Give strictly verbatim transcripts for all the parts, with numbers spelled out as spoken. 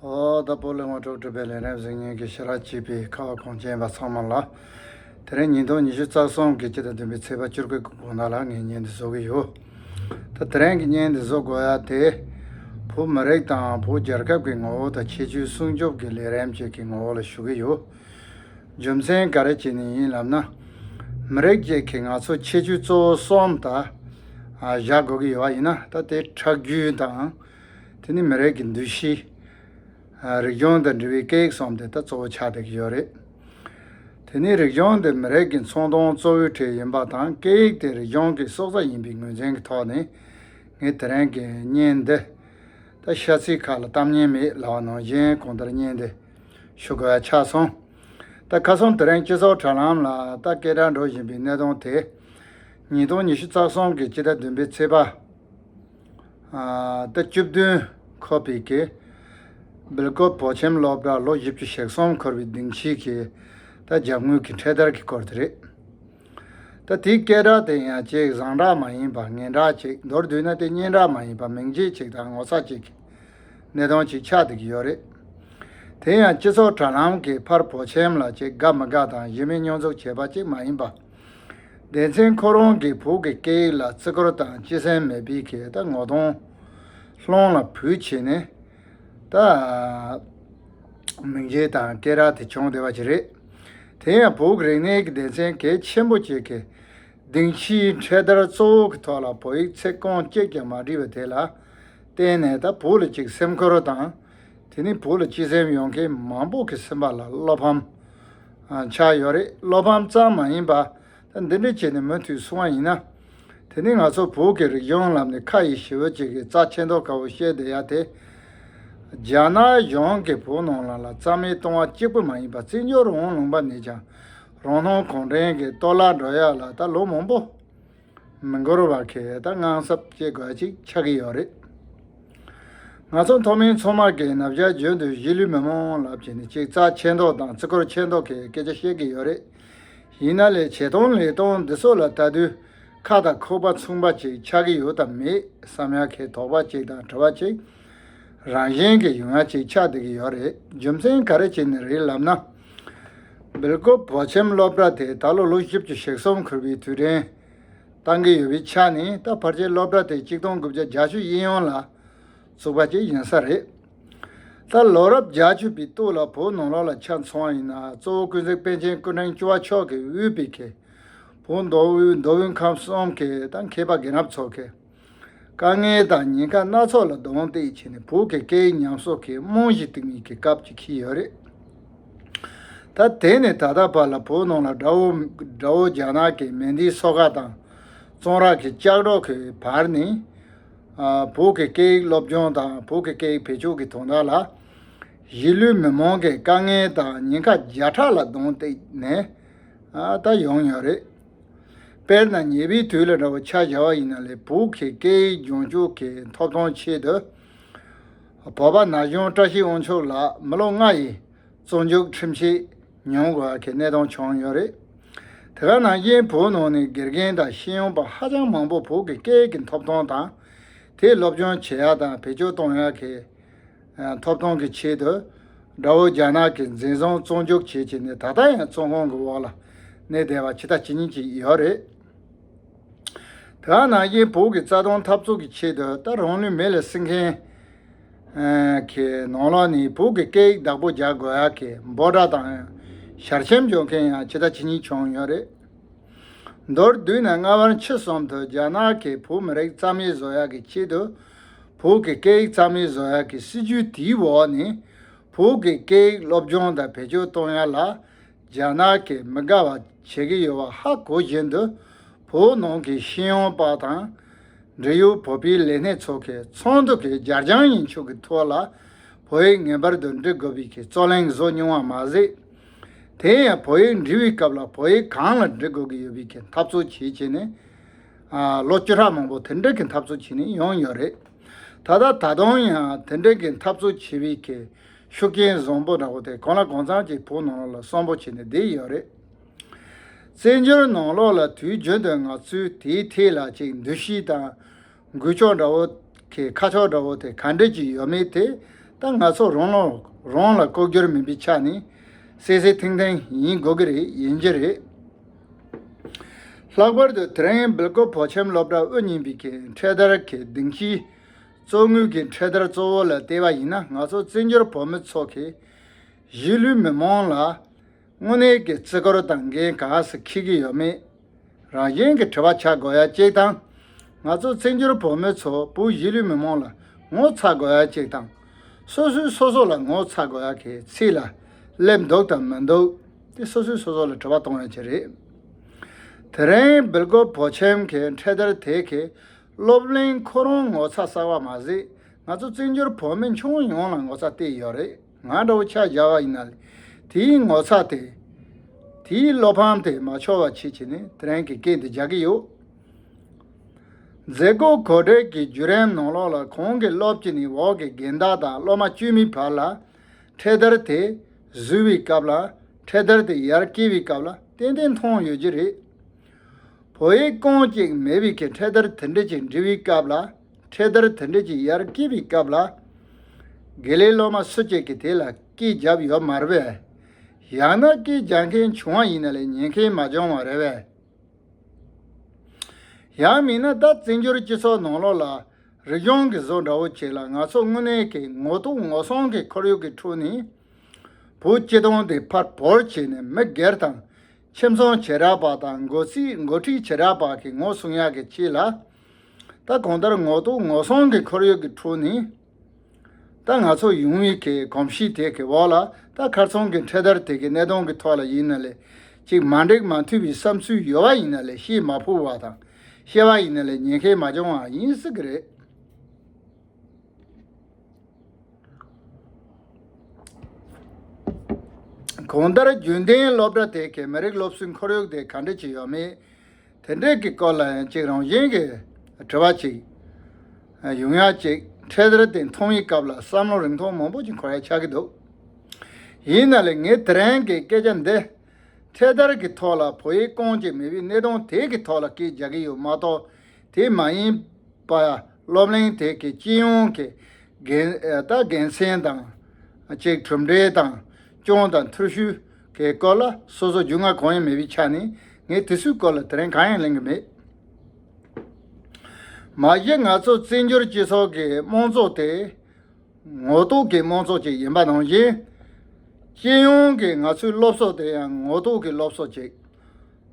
ཨོ་ད་བོད་གླེང་བ་དྲུག་གྲུབ་པའི་ལས་རིམ་གཟིགས་མཁན་གྱི་ཞེ་དྲག་བྱེད་པའི་ཁ་བ་གངས་ཅན་པ་ཚང་མ་ལ། དེ་རིང་ཉིས་སྟོང་ཉི་ཤུ་རྩ་གསུམ་གྱི་སྤྱི་ཟླ་བདུན་པའི་ཚེས་པ་བཅུ་དགུ་གི་དགོང་དག་ལ་ངས་བརྙན་འདི་བཟོ་གི་ཡོད། ད་དེ་རིང་གི་བརྙན་འདི་བཟོ་དགོས་ཡ་དེ། བོད་མི་རིགས་དང་བོད་རྒྱལ་ཁབ་ཀྱི་ངོ་བོ་དང་ཁྱད་ཆོས་སྲུང་སྐྱོབ་ཀྱི་ལས་རིམ་ཅིག་གི་ངོ་བོ་ལ་ཞུ་གི་ཡོད། རྒྱུ་མཚན་ག་རེ་བྱས་ནས་ཡིན་ལབ་ན། མི་རིགས་ཅིག་གི་ང་ཚོ་ཁྱད་ཆོས་གཙོ་བོ་གསུམ་ད་བཞག་དགོས་ཀྱི་ཡོད་པ་ཡིན་ན། ད་དེ་ཁྲག་རྒྱུད་དང་། དེ་ནི་མི་རིགས་ཀྱི་འདུ་ཤེས། རིག་གཞུང་དང་འབྲེལ་བའི་སྐད་ཡིག་གསུམ་དེ་ད་གཙོ་བོ་ཆགས་བསྡད་ཀྱི་ཡོད་རེད། དེ་ནི་རིག་གཞུང་དེ་མི་རིགས་ཀྱི་ཚོང་དོན་གཙོ་བོའི་གྲས་ཡིན་པ་དང་། སྐད་ཡིག་དེ་རིག་གཞུང་གི་སྲོག་རྩ་ཡིན་པའི་ངོས་འཛིན་གྱི་ཐོག་ནས། ངས་དེ་རིང་གི་བརྙན་འདི། ད་ཤ་ཚིག་ཁག་ལ་གཏམ་ངན་མེད་ལབ་པ་ནང་བཞིན་གང་ལྟར་བརྙན་འདི་ཞུ་དགོས་ཡ་ཆགས་སོང་། ད་ཁ་སང་དེ་རིང་སྤྱི་ཚོགས་དྲ་ལམ་ལ་ད་སྐད་གྲགས་འགྲོ་བཞིན་པའི་གནད་དོན་དེ། ཉིས་སྟོང་ཉི་ཤུ་རྩ་གསུམ་གྱི་སྤྱི་ཟླ་བདུན་པའི་ཚེས་པ། ཨ། ད་བཅུ་བདུན་འཁོར་བའི་གི་སྦེལ་ཀོབ་བོད་ཁྱིམ་སློབ་གྲྭ་ལོ་བཞི་བཅུ་ཞེ་གསུམ་འཁོར་བའི་སྡིངས་ཆའི་གི་ད་རྒྱབ་ངོས་ཀྱི་འཕྲེད་དར་གྱི་སྐོར་དེ་རེད། ད་དེའི་སྐད་གྲགས་དེ་ཡང་ཅིག་བཟང་དྲགས་མ་ཡིན་པ། ངན་དྲགས་ཅིག་མདོར་བསྡུས་ན་དེ་སྙན་གྲགས་མ་ཡིན་པ། མིང་རྗེས་ཅིག་དང་ངོ་ཚ་ཅིག་གི་གནད་དོན་ཅིག་ཆགས་བསྡད་ཀྱི་ཡོད་རེད། དེ་ཡང་སྤྱི་ཚོགས་དྲ་ལམ་གྱི་ཕར་བོད་ཁྱིམ་ལ་ཅིག་དགའ་མི་དགའ་དང་ཞི་མོལ་སྙོན་འཛུགས་བྱས་པ་ཅིག་མ་ཡིན་པ། སྡེ་ཚན་ཁོ་རང་གིས་བོད་ཀྱི་སྐད་ཡིག་ལ་བརྩི་བཀུར་དང་སྤྱི་སེམས་མེད་པའི་གི་ད་ངོ་གདོང་སློང་ལ་བུད་བྱས་ནས། ད་མིང་རྗེས་དང་སྐད་གྲགས་དེ་བྱུང་བསྡད་པ་ཅིག་རེད། དེ་ཡང་བོད་ཀྱི་རིག་གནས་ཀྱི་སྡེ་ཚན་གལ་ཆེན་པོ་ཅིག་གི་སྡིངས་ཆའི་འཕྲེད་དར་གཙོ་བོ་གི་ཐོག་ལ་བོད་ཡིག་ཚིག་རྐང་གཅིག་ཀྱང་མ་བྲིས་པ་དེ་ལ་བརྟེན་ནས། ད་བོད་ལ་ཅིག་སེམས་ཁུར་དང་། དེ་ནི་བོད་ལ་སྤྱི་སེམས་ཡོད་མཁན་མང་པོ་གི་སེམས་པ་ལ་བློ་ཕམ་ཨ་ཆགས་ཡོད་རེད། བློ་ཕམ་ཙམ་མ་ཡིན་པ། ད་འདི་འདྲ་བྱས་ནས་མུ་མཐུད་སོང་བ་ཡིན་ན། དེ་ནི་ང་ཚོ་བོད་ཀྱི་རིག་གཞུང་ལམ་ནས་ཁ་ཡི་ཞེ་པོ་ཅིག་གི་རྩ་ཆེ་མདོག་ཁ་པོ་བཤད་བསྡད་ཡ་དེ། རྒྱ་ནག་གཞུང་གིས་བོད་ནང་ལ་ལ་རྩ་མེད་གཏོང་བ་གཅིག་པུ་མ་ཡིན་པ། བཙན་བྱོལ་རང་དབང་ལུང་པ་ནས་ཀྱང་རང་སྣང་གང་དྲན་གྱིས་གཏོར་བརླག་འགྲོ་ཡ་ལ་ད་ལོ་མང་པོ་མི་འགོར་བ་གི་ད་དངངས་འཚབ་སྐྱེ་དགོས་ཅིག་ཆགས་ཀྱི་ཡོད་རེད། ང་ཚོ་མཐོ་དམན་ཚང་མ་གིས་ན་བཞག་རྒྱུན་དུ་གཞིས་ལུས་མི་མང་ལབ་བྱས་ནས་ཅིག་རྩ་ཆེ་མདོག་དང་བརྩི་བཀུར་ཆེ་མདོག་གི་སྐད་ཆ་བཤད་ཀྱི་ཡོད་རེད། ཡིན་ན་ལས་བྱེད་སྟངས་ལས་སྟངས་འདི་ཚོ་ལ་ལྟ་དུས་ཁ་དང་ཁོག་པ་མཚུངས་པ་ཅིག་ཆགས་ཀྱི་ཡོད་དམ་མེད་བསམ་ཡ་གི་དོགས་པ་ཅིག་དང་དྲི་བ་ཅིག་རང་བཞིན་གྱི་ཡོང་ཡ་ཅིག་ཆགས་བསྡད་ཀྱི་ཡོད་རེད། རྒྱུ་མཚན་ག་རེ་བྱས་ནས་རེད་ལབ་ན། སྦེལ་ཀོབ་བོད་ཁྱིམ་སློབ་གྲྭ་དེ་ད་ལོ་ལོ་བཞི་བཅུ་ཞེ་གསུམ་འཁོར་བའི་དུས་དྲན་བཏང་གི་ཡོད་པའི་ཆ་ནས། ད་ཕལ་ཆེར་སློབ་གྲྭ་དེ་གཅིག་སྟོང་དགུ་བརྒྱ་བརྒྱད་ཅུ་གཡས་གཡོན་ལ་བཙུགས་པ་ཅིག་ཡིན་ས་རེད། ད་ལོ་རབས་བརྒྱད་ཅུ་པའི་སྟོད་ལ་བོད་ནང་ལོགས་ལ་ཆ་མཚོན་པ་ཡིན་ན། གཙོ་བོ་ཀུན་གཟིགས་པཎ་ཆེན་སྐུ་ཕྲེང་བཅུ་པ་མཆོག་གིས་དབུས་པའི་གི་བོད་མདོ་དབུས་མདོ་དབུས་ཁམས་གསུམ་གི་ད་མཁས་པ་རྒན་རབས་ཚོ་གིས་དཀའ་ངལ་དང་ཉེན་ཁ་སྣ་ཚོགས་ལ་གདོང་གཏད་བྱས་ནས་བོད་ཀྱི་སྐད་ཡིག་ཉམས་གསོ་གི་རྨང་གཞི་བཏིང་བའི་གི་སྐབས་ཅིག་འཁེལ་ཡོད་རེད། ད་དེ་ནས་ད་ལྟ་བར་ལ་བོད་ནང་ལ་དགྲ་བོ་དགྲ་བོ་རྒྱ་ནག་གི་མེ་མདའི་སོ་ཁ་དང་གཙང་རག་གི་ལྕགས་སྒྲོག་གི་བར་ནས། ཨ། བོད་ཀྱི་སྐད་ཡིག་སློབ་སྦྱོང་དང་བོད་ཀྱི་སྐད་ཡིག་བེད་སྤྱོད་ཀྱི་དོན་དག་ལ་གཞིས་ལུས་མི་མང་གི་དཀའ་ངལ་དང་ཉེན་ཁ་བརྒྱ་ཕྲག་ལ་གདོང་གཏད་ནས། ཨ། ད་ཡོང་ཡོད་རེད། དཔེར་ན་ཉེ་བའི་དུས་ལ་འདྲ་བོ་ཆ་བཞག་པ་ཡིན་ན་ལས། བོད་ཀྱི་སྐད་ཡིག་སྦྱོང་སྤྱོད་ཀྱི་ཐོབ་ཐང་ཆེད་དུ་བོད་པ་ན་གཞོན་བཀྲ་ཤིས་དབང་ཕྱུག་ལགས་མི་ལོ་ལྔ་ཡི་བཙོན་འཇུག་ཁྲིམས་ཆད་མྱོང་དགོས་པ་གི་གནས་སྟངས་བྱུང་ཡོད་རེད། དེ་ག་ནང་བཞིན་བོད་ནང་ནས་དགེ་རྒན་དང་ཤེས་ཡོན་པ་ཧ་ཅང་མང་པོ་བོད་ཀྱི་སྐད་ཀྱི་ཐོབ་ཐང་དང་། དེ་སློབ་སྦྱོང་བྱེད་ཡ་དང་བེད་སྤྱོད་གཏོང་ཡ་གི་ཐོབ་ཐང་གི་ཆེད་དུ་དགྲ་བོ་རྒྱ་ནག་གིས་འཛིན་བཟུང་བཙོན་འཇུག་བྱེད་བྱས་ནས། ད་ལྟ་ཡང་བཙོན་ཁང་གི་འོག་ལ་གནས་བསྡད་པ་ཇི་ལྟ་ཇི་སྙེད་ཅིག་ཡོད་རེད། དེ་ག་ནང་བཞིན་བོད་ཀྱི་རྩ་དོན་འཐབ་རྩོད་ཀྱི་ཆེད་དུ་ད་རང་ལུས་མེ་ལ་སྲེག་མཁན་གྱི་ནང་ལོགས་ནས་བོད་ཀྱི་སྐད་ཡིག་བདག་པོ་རྒྱག་དགོས་ཡ་གི་འབོད་སྒྲ་དང་ཞལ་ཆེམས་འཇོག་མཁན་ཡང་ཇི་ལྟ་ཇི་སྙེད་བྱུང་ཡོད་རེད། མདོར་བསྡུས་ན་སྔ་བར་ཕྱི་གསུམ་དུ་རྒྱ་ནག་གིས་བོད་མི་རིགས་རྩ་མེད་བཟོ་ཡག་གི་ཆེད་དུ། བོད་ཀྱི་སྐད་ཡིག་རྩ་མེད་བཟོ་ཡག་གི་སྲིད་ཇུས་དེའི་འོག་ནས། བོད་ཀྱི་སྐད་ཡིག་སློབ་སྦྱོང་དང་བེད་སྤྱོད་གཏོང་ཡག་ལ་རྒྱ་ནག་གིས་མི་དགའ་བ་བྱེད་ཀྱི་ཡོད་པ་ཧ་གོ་བཞིན་དུ། བོད་ནང་གི་ཤེས་ཡོན་པ་དང་འབྲེལ་ཡོད་བོད་པའི་ལས་སྣེ་ཚོ་གིས་ཚོགས་འདུ་གི་རྒྱ་རྐྱང་ཡན་ཆོད་ཀྱི་ཐོག་ལ་བོད་ཡིག་ངེས་པར་དུ་འབྲི་དགོས་པའི་གི་རྩོད་གླེང་བཟོ་མྱོང་བ་མ་ཟད། དེ་ཡང་བོད་ཡིག་འབྲི་བའི་སྐབས་ལ་བོད་ཡིག་གང་ལ་འབྲི་དགོས་ཀྱི་ཡོད་པའི་གི་འཐབ་རྩོད་བྱེད་བྱས་ནས། ཨ། ལོ་བཅུ་ཕྲག་མང་པོ་དེ་འདྲ་གི་འཐབ་རྩོད་བྱས་ནས་ཡོང་ཡོད་རེད། ད་ལྟ་ད་དུང་ཡང་དེ་འདྲ་གི་འཐབ་རྩོད་བྱེད་པའི་གི་ཤུགས་རྐྱེན་བཟང་པོ་འདྲ་བོ་དེ་གང་ལ་གང་འཚམ་ཅིག་བོད་ནང་ལོགས་ལ་གསོན་པོ་བྱས་ནས་བསྡད་ཡོད་རེད། བཙན་བྱོལ་ནང་ལོགས་ལ་དུས་རྒྱུན་དུ་ང་ཚོས་དེའི་ཐད་ལ་ཅིག་འདུ་ཤེས་དང་འགུལ་ཕྱོགས་འདྲ་བོ་གི་ཁ་ཕྱོགས་འདྲ་བོ་དེ་ག་འདྲ་ཅིག་ཡོད་མེད་དེ། ད་ང་ཚོ་རང་ལ་རང་ལ་ལྐོག་གྱུར་མིན་པའི་ཆ་ནས་གསལ་གསལ་ཐིང་ཐིང་ཡིན་དགོས་ཀྱི་རེད། ཡིན་གྱི་རེད། ལྷག་པར་དུ་དེ་རིང་སྦེལ་ཀོབ་བོད་ཁྱིམ་སློབ་གྲྭ་དབུ་བརྙེས་པའི་གི་འཕྲེད་དར་གྱི་སྡིངས་ཆའི་གཙོ་ངོས་ཀྱི་འཕྲེད་དར་གཙོ་བོ་ལ་བལྟས་པ་ཡིན་ན། ང་ཚོ་བཙན་བྱོལ་བོད་མི་ཚོ་གི་གཞིས་ལུས་མི་མང་ལ་དངོས་གནས་ཀྱི་བརྩི་བཀུར་དང་འགན་ག་ཚོད་འཁྱེར་གྱི་ཡོད་མེད་རང་བཞིན་གྱི་དྲི་བ་ཆགས་དགོས་ཡ་གཅིག་དང་། ང་ཚོ་བཙན་བྱོལ་བོད་མི་ཚོ་བོད་གཞིས་ལུས་མི་མང་ལ་ངོ་ཚ་དགོས་ཡ་གཅིག་དང་། སོ་སོས་སོ་སོ་ལ་ངོ་ཚ་དགོས་ཡ་གི་ཚིག་ལ་སླེབས་འདུག་དང་མི་འདུག་དེ་སོ་སོས་སོ་སོ་ལ་དྲི་བ་གཏོང་ཡ་ཆེད་རེད། དེ་རིང་སྦེལ་ཀོབ་བོད་ཁྱིམ་གྱི་འཕྲེད་དར་དེ་གི་སློབ་གླིང་ཁོ་རང་ངོ་ཚ་གསར་བ་མ་ཟད། ང་ཚོ་བཙན་བྱོལ་བོད་མི་ཁྱོན་ཡོངས་ལ་ངོ་ཚ་བལྟས་ཡོད་རེད། ང་འདྲ་བོ་ཆ་བཞག་པ་ཡིན་ན་ལས། དེའི་ངོ་ཚ་དེ། དེའི་བློ་ཕམ་དེ་མ་ཆོག་པ་ཆེད་བྱས་ནས་དེ་རིང་གི་སྐད་འདི་རྒྱག་གི་ཡོད། མཛད་སྒོ་གོ་སྒྲིག་གི་བརྒྱུད་རིམ་ནང་ལོགས་ལ་གོང་གི་སློབ་སྤྱི་ནས་འོག་གི་རྒན་བདག་དང་སློབ་མ་དཀྱུས་མའི་བར་ལ་འཕྲེད་དར་དེ་བཟོས་པའི་སྐབས་ལ། འཕྲེད་དར་དེ་ཡར་བཀལ་བའི་སྐབས་ལ་ཏན་ཏན་མཐོང་ཡོད་ཀྱི་རེད། བོད་ཡིག་རྐང་གཅིག་མེད་པའི་གི་འཕྲེད་དར་དེ་འདྲ་ཅིག་འབྲི་བའི་སྐབས་ལ། འཕྲེད་དར་དེ་འདྲ་ཅིག་ཡར་བཀལ་བའི་སྐབས་ལ། དགེ་ལས་སློབ་མ་སུ་གཅིག་གིས་དེ་ལ་སྐད་བརྒྱབ་ཡོད་མ་རེད་པས། ཡང་ན་སྐད་རྒྱག་མཁན་བྱུང་བ་ཡིན་ན་ལས་ཉན་མཁན་མ་བྱུང་བ་རེད་པས། ཡང་མིན་ན་ད་བཙན་བྱོལ་སྤྱི་ཚོགས་ནང་ལོགས་ལ་རིག་གཞུང་གི་བཟོ་འདྲ་བོ་ཅིག་ལ་ང་ཚོ་དངོས་གནས་ཀྱི་ངོ་ཐོག་ངོ་སྲུང་གི་ཁོར་ཡུག་གི་ཁྲོད་ནས། བོད་སྤྱི་དོན་དེ་ཕར་བོར་བྱས་ནས་མི་སྒེར་དང་། ཁྱིམ་ཚང་བྱེ་བྲག་པ་དང་འགོ་ཁྲིད་འགོ་ཁྲིད་བྱེ་བྲག་པ་གི་ངོ་སྲུང་ཡག་གི་ཆེད་ལ། ད་གང་ལྟར་ངོ་ཐོག་ངོ་སྲུང་གི་ཁོར་ཡུག་གི་ཁྲོད་ནས། ད་ང་ཚོ་ཡོང་བའི་གི་གོམས་གཤིས་དེ་གི་འོག་ལ། ད་ཁ་རྩང་གི་འཕྲེད་དར་དེ་གི་གནད་དོན་གི་ཐོག་ལ་ཡིན་ན་ལས། ཅིག་མ་འགྲིག་མ་མཐུན་པའི་བསམ་ཚུལ་ཡོད་པ་ཡིན་ན་ལས་བཤད་མ་ཕོད་པ་དང་། བཤད་པ་ཡིན་ན་ལས་ཉན་མཁན་མ་བྱུང་བ་ཡིན་སྲིད་གི་རེད། གང་ལྟར་རྒྱུན་ལྡན་སློབ་གྲྭ་དེ་གའི་མི་རིགས་སློབ་གསོའི་ཁོར་ཡུག་དེ་ག་འདྲ་ཅིག་ཡོད་མེད། དེ་འདྲའི་གི་སྐོར་ལ་ཡང་ཅིག་རང་བཞིན་གྱི་དྲི་བ་ཅིག་ཡོང་ཡ་ཅིག་འཕྲེད་དར་དེ་མཐོང་བའི་སྐབས་ལ་བསམ་བློ་རིང་ཐུང་མང་པོ་ཅིག་འཁོར་ཡ་ཆགས་ཀྱི་འདུག་ཡིན་ན་ལས་ངས་དེ་རིང་གི་སྐད་ཆ་འདི། འཕྲེད་དར་གྱི་ཐོག་ལ་བོད་ཡིག་རྐང་གཅིག་མེད་པའི་གནད་དོན་དེ་གི་ཐོག་ལ་སྐད་རྒྱག་གི་ཡོད་མ་གཏོགས། དེ་མ་ཡིན་པ་སློབ་གླིང་དེ་གི་སྤྱི་ཡོངས་ཀྱི་དགེ་ད་དགེ་མཚན་དང་། ཅིག་གྲུབ་འབྲས་དང་སྐྱོན་དང་ཐུར་ཤུལ་གྱི་སྐོར་ལ་སོ་སོ་རྒྱུས་མངའ་གང་ཡང་མེད་པའི་ཆ་ནས། ངས་དེ་ཚོའི་སྐོར་ལ་དེ་རིང་གང་ཡང་གླེང་གི་མེད། མ་གཞི་ང་ཚོ་བཙན་བྱོལ་སྤྱི་ཚོགས་ཀྱི་དམངས་གཙོ་དེ། ངོ་ཐོག་གི་དམངས་གཙོ་ཅིག་ཡིན་པ་ནང་བཞིན། སྤྱི་ཡོངས་ཀྱི་ང་ཚོའི་སློབ་གསོ་དེ་ཡང་ངོ་ཐོག་གི་སློབ་གསོ་ཅིག་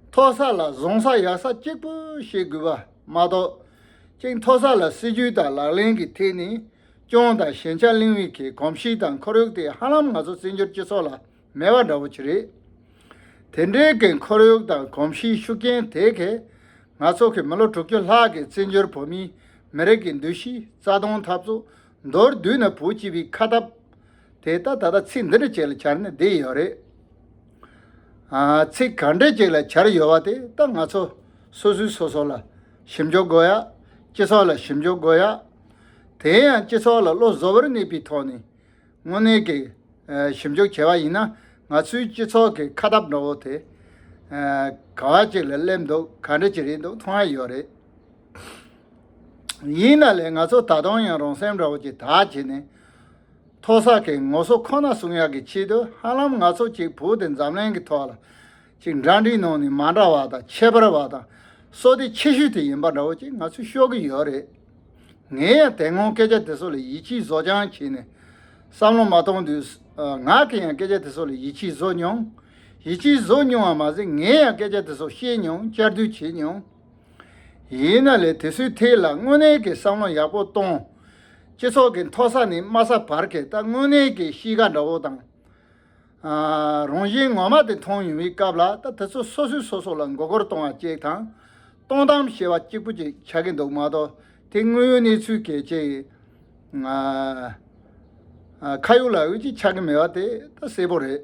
མཐོ་ས་ལ་བཟང་ས་ཡག་ས་གཅིག་པུ་ཤེས་དགོས་པ་མ་གཏོགས། ཅིག་མཐོ་ས་ལ་སྲིད་ཇུས་དང་ལག་ལེན་གྱི་ཐད་ནས་སྐྱོན་དང་ཞན་ཆ་གླེང་བའི་གི་གོམས་གཤིས་དང་ཁོར་ཡུག་དེ་ཧ་ལམ་ང་ཚོ་བཙན་བྱོལ་སྤྱི་ཚོགས་ལ་མེད་པ་འདྲ་བོ་ཅིག་རེད། དེ་འདྲའི་གི་ཁོར་ཡུག་དང་གོམས་གཤིས་ཤུགས་རྐྱེན་དེ་གིས་ང་ཚོ་གི་མི་ལོ་དྲུག་ཅུ་ལྷག་གི་བཙན་བྱོལ་བོད་མིའི་མི་རིགས་ཀྱི་འདུ་ཤེས་རྩ་དོན་འཐབ་རྩོད། མདོར་བསྡུས་ན་བོད་སྤྱི་པའི་ཁ་སྟབས་དེ་ད་ད་ལྟ་ཚིག་འདི་འདྲ་ཅིག་ལ་འཆར་ནས་བསྡད་ཡོད་རེད། ཨ། ཚིག་ག་འདྲ་ཅིག་ལ་འཆར་ཡོད་པ་དེ་ད་ང་ཚོ་སོ་སོས་སོ་སོ་ལ་ཞིབ་འཇུག་དགོས་ཡ། སྤྱི་ཚོགས་ལ་ཞིབ་འཇུག་དགོས་ཡ། དེ་ཡང་སྤྱི་ཚོགས་ལ་བློ་གཟུ་བོར་གནས་པའི་ཐོག་ནས་དངོས་གནས་ཀྱི་ཨ། ཞིབ་འཇུག་བྱས་པ་ཡིན་ན། ང་ཚོའི་སྤྱི་ཚོགས་ཀྱི་ཁ་སྟབས་འདྲ་བོ་དེ་ཨ། ག་བ་ཅིག་ལ་སླེབས་འདུག་ག་འདྲ་ཅིག་རེད་འདུག་མཐོང་ཡ་ཡོད་རེད། ཡིན་ན་ལས་ང་ཚོ་ད་དུང་ཡང་རང་སེམས་འདྲ་བོ་ཅིག་དག་བྱས་ནས། མཐོ་ས་གི་ངོ་སོ་ཁོ་ན་སྲུང་ཡག་གི་ཆེད་དུ་ཧ་ལམ་ང་ཚོ་གཅིག་བོད་དེ་འཛམ་གླིང་གི་ཐོག་ལ་གཅིག་འདྲ་འདྲའི་ནང་ནས་མ་འདྲ་བ་དང་ཁྱད་པར་བ་དང་། བསོད་བདེ་ཆེ་ཤོས་དེ་ཡིན་པ་འདྲ་བོ་ཅིག་ང་ཚོས་ཤོད་ཀྱི་ཡོད་རེད། ངས་ཡང་དེ་སྔོན་སྐད་ཆ་དེ་ཚོ་ལ་ཡིད་ཆེས་བཟོ་སྦྱང་བྱས་ནས། བསམ་བློ་མ་གཏོང་དུས། ཨ། ང་གིས་ཡང་སྐད་ཆ་དེ་ཚོ་ལ་ཡིད་ཆེས་བཟོ་མྱོང་། ཡིད་ཆེས་བཟོ་མྱོང་བ་མ་ཟད། ངས་ཡང་སྐད་ཆ་དེ་ཚོ་བཤད་མྱོང་། བསྐྱར་ཟློས་བྱེད་མྱོང་། ཡིན་ན་ལས་དེ་ཚོའི་ཐད་ལ་དངོས་གནས་ཀྱི་བསམ་བློ་ཡག་པོ་གཏོང་། སྤྱི་ཚོགས་ཀྱི་མཐོ་ས་ནས་དམའ་ས་བར་གྱི་ད་དངོས་གནས་ཀྱི་གཤིས་ཀ་འདྲ་བོ་དང་། ཨ། རང་བཞིན་ངོ་མ་དེ་མཐོང་ཡོང་བའི་སྐབས་ལ། ད་དེ་ཚོ་སོ་སོས་སོ་སོ་ལ་མགོ་སྐོར་གཏོང་བ་གཅིག་དང་། གཏོང་གཏམ་བཤད་པ་གཅིག་པུ་ཅིག་ཆགས་ཀྱི་འདུག་མ་གཏོགས། དེ་དངོས་ཡོད་གནས་ཚུལ་གལ་ཆེ། ཨ། ཨ། ཁ་ཡོད་ལག་ཡོད་ཅིག་ཆགས་ཀྱི་མེད་པ་དེ་ད་གསལ་པོ་རེད།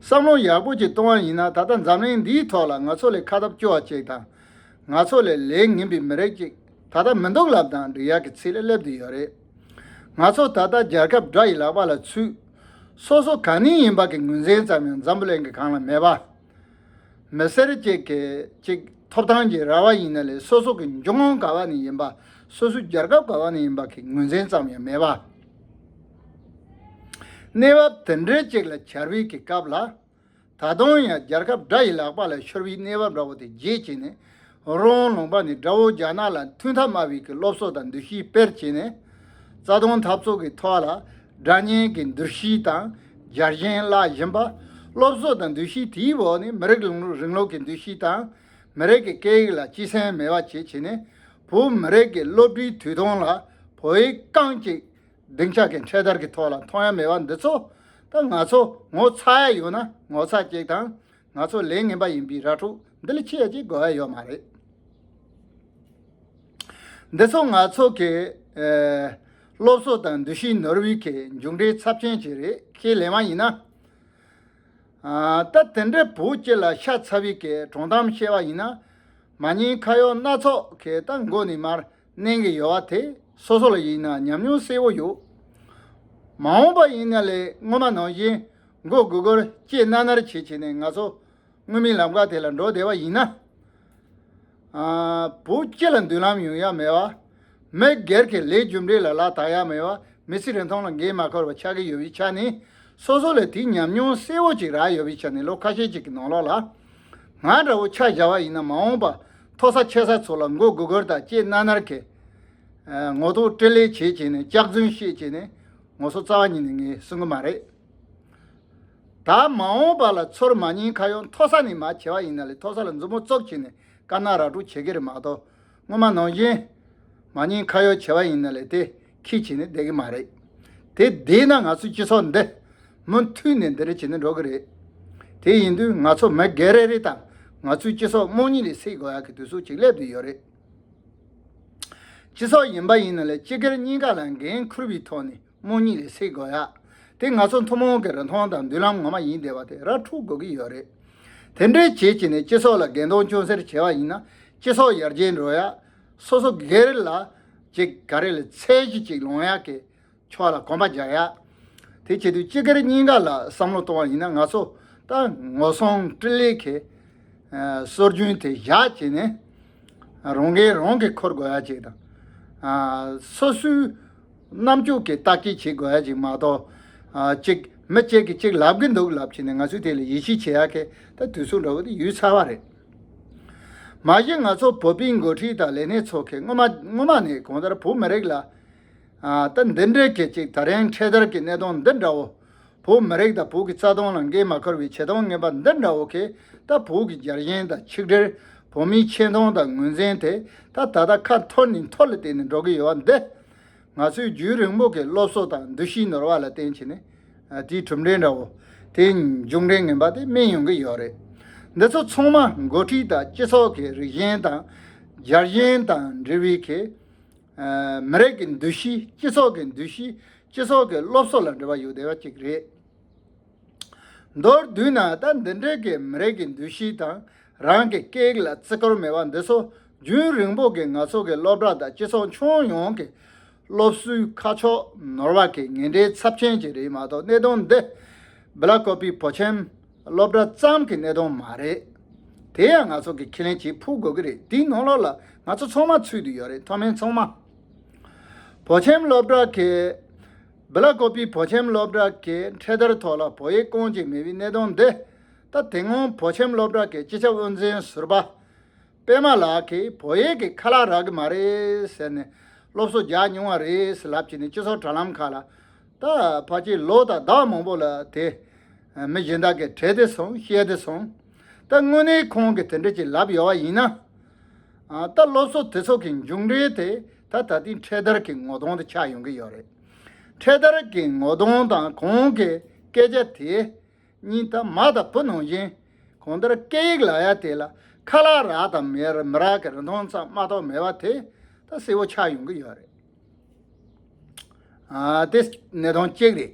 བསམ་བློ་ཡག་པོ་ཅིག་གཏོང་བ་ཡིན་ན། ད་ལྟ་འཛམ་གླིང་འདིའི་ཐོག་ལ་ང་ཚོ་ལས་ཁ་སྟབས་སྐྱོ་བ་ཅིག་དང་། ང་ཚོ་ལས་ལས་ངན་པའི་མི་རིགས་ཅིག་ད་ལྟ་མི་འདུག་ལབ་དང་འགྲིག་ཡག་གི་ཚད་ལ་སླེབས་བསྡད་ཡོད་རེད། ང་ཚོ་ད་ལྟ་རྒྱལ་ཁབ་དགྲ་ཡི་ལག་པ་ལ་ཚུད། སོ་སོ་ག་ནས་ཡིན་པ་གི་ངོས་འཛིན་ཙམ་ཡང་འཛམ་བུ་གླིང་གི་སྒང་ལ་མེད་པ། མི་སེར་གཅིག་གི་གཅིག་ཐོབ་ཐང་གི་ར་བ་ཡིན་ན་ལས། སོ་སོ་གི་འབྱུང་ཁུངས་ག་བ་ནས་ཡིན་པ། སོ་སོའི་རྒྱལ་ཁབ་ག་བ་ནས་ཡིན་པ་གི་ངོས་འཛིན་ཙམ་ཡང་མེད་པ། གནས་བབ་དེ་འདྲའི་ཅིག་ལ་གྱར་བའི་གི་སྐབས་ལ། ད་དུང་ཡང་རྒྱལ་ཁབ་དགྲ་ཡི་ལག་པ་ལ་ཤོར་བའི་གནས་བབ་འདྲ་བོ་དེ་བརྗེད་བྱས་ནས། རོང་ལུང་པ་ནས་དགྲ་བོ་རྒྱ་ནག་ལ་མཐུན་ཐབས་སྨྲ་བའི་གི་སློབ་གསོ་དང་འདུ་ཤེས་སྤེལ་བྱས་ནས། རྩ་དོན་འཐབ་རྩོད་ཀྱི་ཐོག་ལ་དགྲ་གཉེན་གྱི་འདུ་ཤེས་དང་རྒྱལ་ཞེན་བརླག་བཞིན་པ། སློབ་གསོ་དང་འདུ་ཤེས་དེའི་འོག་ནས་མི་རིགས་རིང་ལུགས་ཀྱི་འདུ་ཤེས་དང་། མི་རིགས་ཀྱི་སྐད་ཡིག་ལ་སྤྱི་སེམས་མེད་པ་བྱེད་བྱས་ནས། བོད་མི་རིགས་ཀྱི་སློབ་གྲྭའི་དུས་ཐུང་ལ་བོད་ཡིག་རྐང་གཅིག་སྡིངས་ཆ་གི་འཕྲེད་དར་གྱི་ཐོག་ལ་མཐོང་ཡ་མེད་པ་འདི་ཚོ། ད་ང་ཚོ་ངོ་ཚ་ཡ་ཡོད་ན་ངོ་ཚ་གཅིག་དང་། ང་ཚོ་ལས་ངན་པ་ཡིན་པའི་ར་འཕྲོད་འདི་ལ་ཆེ་ཡ་གཅིག་དགོས་ཡ་ཡོད་མ་རེད། འདི་ཚོ་ང་ཚོ་གི་ཨེ་སློབ་གསོ་དང་འདུ་ཤེས་ནོར་བའི་གི་མཇུག་འབྲས་ཚབས་ཆེན་ཅིག་རེད། ཁས་ལེན་པ་ཡིན་ན། ཨ་ད་དེ་འདྲའི་བོད་སྤྱི་ལ་ཤ་ཚ་བའི་གི་དྲང་གཏམ་བཤད་པ་ཡིན་ན། མ་ཉེས་ཁ་གཡོག་སྣ་ཚོགས་གི་ད་མགོ་ནས་མར་མནན་གི་ཡོད་པ་དེ་སོ་སོ་ལ་ཡིན་ན་ཉམས་མྱོང་གསལ་བོ་ཡོད། མ་འོངས་པ་ཡིན་ན་ལས་སྔོན་མ་ནང་བཞིན་མགོ་སྒུར་སྒུར་ལྕེ་ན་ནར་བྱེད་བྱས་ནས་ང་ཚོ་དངོས་མིན་ལམ་ཁ་དེ་ལ་འགྲོ་བསྡད་པ་ཡིན་ན། ཨ་བོད་སྤྱི་ལ་མདུན་ལམ་ཡོང་ཡ་མེད་པ། མི་སྒེར་གྱི་ལས་རྒྱུ་འབྲས་ལ་ལག་བསྟར་ཡ་མེད་པ། མི་ཚེ་རིན་ཐང་ལ་འགན་མ་འཁུར་བ་ཆགས་ཀྱི་ཡོད་པའི་ཆ་ནས། སོ་སོ་ལ་དེའི་ཉམས་མྱོང་གསལ་བོ་ཅིག་རག་ཡོད་པའི་ཆ་ནས། ལོ་ཁ་ཤས་ཅིག་གི་ནང་ལོགས་ལ། ང་འདྲ་བོ་ཆ་བཞག་པ་ཡིན་ན། མ་འོངས་པ་མཐོ་ས་ཆེ་ས་ཚོ་ལ་མགོ་སྒུར་སྒུར་དང་ལྕེ་ན་ནར་གྱིས། ཨ་ངོ་ཐོག་སྤྲེལ་ལད་བྱེད་བྱས་ནས་སྐྱག་རྫུན་བཤད་བྱས་ནས། ངོ་སོ་རྩ་བ་ཉིད་ནས་ངས་གསུང་གི་མ་རེད། ད་མ་འོངས་པ་ལ་ཚུར་མ་ཉེས་ཁ་གཡོག་མཐོ་ས་ནས་མར་བྱས་པ་ཡིན་ན་ལས། མཐོ་ས་ལ་མཛུབ་མོ་བཙུགས་བྱས་ནས་དཀར་ནག་ར་སྤྲོད་བྱེད་ཀྱི་རེད་མ་གཏོགས། སྔོན་མ་ནང་བཞིན་མ་ཉེས་ཁ་གཡོག་བྱས་པ་ཡིན་ན་ལས་དེ་ཁྱི་བྱས་ནས་བསྡད་ཀྱི་མ་རེད། དེ་བསྡད་ན་ང་ཚོའི་སྤྱི་ཚོགས་འདི་མུ་མཐུད་ནས་འདི་འདྲ་བྱས་ནས་འགྲོ་གི་རེད། དེ་ཡིན་དུས་ང་ཚོ་མི་སྒེར་རེ་རེ་དང་ང་ཚོའི་སྤྱི་ཚོགས་རྨོངས་གཉིད་ལས་སད་དགོས་ཡག་གི་དུས་ཚོད་ཅིག་སླེབས་བསྡད་ཡོད་རེད། སྤྱི་ཚོགས་ཡིན་པ་ཡིན་ན་ལས་སྤྱི་སྒེར་གཉིས་ཀ་ལ་འགན་འཁུར་བའི་ཐོག་ནས་རྨོངས་གཉིད་ལས་སད་དགོས་ཡ། དེ་ང་ཚོ་ཐུན་མོང་གི་རིན་ཐང་དང་མདུན་ལམ་ངོ་མ་ཡིན་བསྡད་པ་དེ་ར་འཕྲོད་དགོས་ཀྱི་ཡོད་རེད། དེ་འདྲའི་བྱེད་བྱས་ནས་སྤྱི་ཚོགས་ལ་འགལ་ཟླ་ཅུང་ཟད་བྱས་པ་ཡིན་ན། སྤྱི་ཚོགས་ཡར་རྒྱས་འགྲོ་ཡ། སོ་སོ་སྒེར་ལ་ཅིག་ག་རེ་ལ་ཚད་གཞི་ཅིག་ལོངས་ཡ་གི་ཕྱོགས་ལ་གོམ་པ་རྒྱག་ཡ། དེ་བྱེད་དུས་སྤྱི་སྒེར་གཉིས་ཀ་ལ་བསམ་བློ་གཏོང་བ་ཡིན་ན། ང་ཚོ་ད་ངོ་སྲུང་སྤྲེལ་ལད་ཀྱི་ཨ་སྲོལ་རྒྱུན་དེ་བཞག་བྱས་ནས། རང་འགན་རང་གིས་འཁུར་དགོས་ཡ་ཅིག་དང་། ཨ་སོ་སོའི་རྣམ་དཔྱོད་ཀྱིས་བརྟག་དཔྱད་བྱེད་དགོས་ཡ་ཅིག་མ་གཏོགས། ཨ་གཅིག་མི་གཅིག་གིས་གཅིག་ལབ་གི་འདུག་ལབ་བྱས་ནས་ང་ཚོས་དེ་ལ་ཡིད་ཆེས་བྱེད་ཡ་གི་ད་དུས་ཚོད་འདྲ་བོ་དེ་ཡོལ་ཚར་བ་རེད། མ་གཞི་ང་ཚོ་བོད་པའི་འགོ་ཁྲིད་དང་ལས་སྣེ་ཚོ་གིས་སྔོན་མ་སྔོན་མ་ནས་གང་ལྟར་བོད་མི་རིགས་ལ། ཨ་ད་འདི་འདྲའི་གི་ཅིག་ད་རིང་འཕྲེད་དར་གྱི་གནད་དོན་འདི་འདྲ་བོ། བོད་མི་རིགས་དང་བོད་ཀྱི་རྩ་དོན་ལ་འགན་མ་འཁུར་བའི་བྱེད་སྟངས་ངན་པ་འདི་འདྲ་བོ་གིས། ད་བོད་ཀྱི་རྒྱལ་ཞེན་དང་ཆིག་སྒྲིལ། བོད་མིའི་ཆེ་མཐོང་དང་ངོས་འཛིན་དེ་ད་ད་ལྟ་ཁ་འཐོར་ནས་འཐོར་ལ་བརྟེན་ནས་འགྲོ་གི་ཡོད་པ་འདི། ང་ཚོའི་རྒྱུན་རིང་པོ་གི་སློབ་གསོ་དང་འདུ་ཤེས་ནོར་བ་ལ་བརྟེན་བྱས་ནས། ཨ་དེའི་གྲུབ་འབྲས་འདྲ་བོ། དེའི་མཇུག་འབྲས་ངན་པ་དེ་སྨིན་ཡོང་གི་ཡོད་རེད། འདི་ཚོ་ཚང་མ་འགོ་ཁྲིད་དང་སྤྱི་ཚོགས་ཀྱི་རིགས་ཞེན་དང་རྒྱལ་ཞེན་དང་འབྲེལ་བའི་གི་ཨ་མི་རིགས་ཀྱི་འདུ་ཤེས། སྤྱི་ཚོགས་ཀྱི་འདུ་ཤེས། སྤྱི་ཚོགས་ཀྱི་སློབ་གསོ་ལ་འབྲེལ་བ་ཡོད་བསྡད་པ་ཅིག་རེད། མདོར་བསྡུས་ན་ད་འདི་འདྲའི་གི་མི་རིགས་ཀྱི་འདུ་ཤེས་དང་རང་གི་སྐད་ཡིག་ལ་བརྩི་བཀུར་མེད་པ་འདི་ཚོ་རྒྱུན་རིང་པོ་གི་ང་ཚོ་གི་སློབ་གྲྭ་དང་སྤྱི་ཚོགས་ཁྱོན་ཡོངས་ཀྱི་སློབ་གསོའི་ཁ་ཕྱོགས་ནོར་བ་གི་ངན་འབྲས་ཚབས་ཆེན་ཅིག་རེད་མ་གཏོགས། གནད་དོན་འདི་སྦེ་ལ་ཀོ་པི་བོད་ཁྱིམ་སློབ་གྲྭ་ཙམ་གྱི་གནད་དོན་མ་རེད། དེ་ཡང་ང་ཚོ་གིས་ཁས་ལེན་བྱེད་ཕོད་དགོས་ཀྱི་རེད། དེའི་ནང་ལོགས་ལ་ང་ཚོ་ཚང་མ་ཚུད་དུ་ཡོད་རེད། མཐོ་དམན་ཚང་མ། བོད་ཁྱིམ་སློབ་གྲྭ་གི་སྦེ་ལ་ཀོ་པི་བོད་ཁྱིམ་སློབ་གྲྭ་གི་འཕྲེད་དར་ཐོག་ལ་བོད་ཡིག་རྐང་གཅིག་མེད་པའི་གནད་དོན་འདི། ད་དེ་སྔོན་བོད་ཁྱིམ་སློབ་གྲྭ་གི་སྤྱི་ཁྱབ་དབུ་འཛིན་ཟུར་པ་པད་མ་ལགས་ཀྱིས་བོད་ཡིག་གི་ཁ་ལག་རག་གི་མ་རེད་ཟེར་ནས་སློབ་གསོ་རྒྱག་མྱོང་བ་རེད་ཟེར་ལབ་བྱས་ནས། སྤྱི་ཚོགས་དྲ་ལམ་ཁག་ལ། ད་ཕལ་ཆེར་ལོ་དང་ཟླ་བ་མང་པོ་ལ་དེ་མི་གཞན་དག་གིས་དྲན་བསྡད་སོང་། ཤེས་བསྡད་སོང་། ད་དངོས་གནས་ཁོང་གིས་དེ་འདྲ་ཅིག་ལབ་ཡོད་པ་ཡིན་ན། ཨ་ད་སློབ་གསོ་དེ་ཚོ་གི་མཇུག་འབྲས་དེ་ད་ད་ལྟའི་འཕྲེད་དར་གྱི་ངོ་གདོང་དེ་ཆགས་ཡོང་གི་ཡོད་རེད། འཕྲེད་དར་གྱི་ངོ་གདོང་དང་ཁོང་གི་སྐད་ཆ་དེ་གཉིས་ད་མ་དང་བུ་ནང་བཞིན། གང་ལྟར་སྐད་ཡིག་ལབ་ཡ་དེ་ལ་ཁ་ལག་རག་དང་མེད་མི་རག་གི་རིན་ཐང་ཙམ་མ་གཏོགས་མེད་པ་དེ་ད་གསལ་བོ་ཆགས་ཡོང་གི་ཡོད་རེད། ཨ་དེ་གནས་སྟངས་གཅིག་རེད།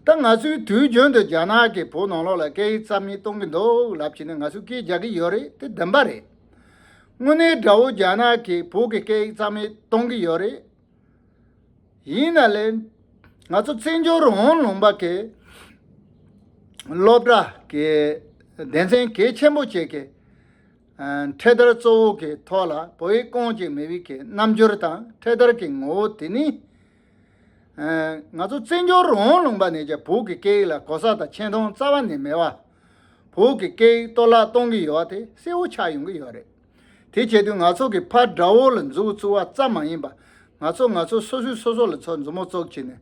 ད་ང་ཚོའི་དུས་རྒྱུན་དུ་རྒྱ་ནག་གིས་བོད་ནང་ལོགས་ལ་སྐད་ཡིག་རྩ་མེད་གཏོང་གི་འདུག་ལབ་བྱས་ནས་ང་ཚོས་སྐད་རྒྱག་གི་ཡོད་རེད། དེ་བདེན་པ་རེད། དངོས་གནས་དགྲ་བོ་རྒྱ་ནག་གིས་བོད་ཀྱི་སྐད་ཡིག་རྩ་མེད་གཏོང་གི་ཡོད་རེད། ཡིན་ན་ལས་ང་ཚོ་བཙན་བྱོལ་རང་དབང་ལུང་པ་གི་སློབ་གྲྭ་གི་སྡེ་ཚན་གལ་ཆེན་པོ་ཅིག་གི་ཨ་འཕྲེད་དར་གཙོ་བོ་གི་ཐོག་ལ་བོད་ཡིག་རྐང་གཅིག་མེད་པའི་གི་རྣམ་འགྱུར་དང་། འཕྲེད་དར་གྱི་ངོ་བོ་དེ་ནི་ ང་ཚོ་བཙན་བྱོལ་རང་དབང་ལུང་པ་ནས་ཀྱང་བོད་ཀྱི་སྐད་ཡིག་ལ་གོ་ས་དང་ཆེ་མཐོང་རྩ་བ་ནས་མེད་པ། བོད་ཀྱི་སྐད་ཡིག་གཏོར་བརླག་གཏོང་གི་ཡོད་པ་དེ་གསལ་བོ་ཆགས་ཡོང་གི་ཡོད་རེད། དེ་བྱེད་དུས་ང་ཚོ་གི་ཕར་དགྲ་བོ་ལ་མཛུབ་བཙུགས་པ་ཙམ་མ་ཡིན་པ། ང་ཚོ་ང་ཚོ་སོ་སོས་སོ་སོ་ལ་ཚོ་མཛུབ་མོ་བཙུགས་བྱས་ནས།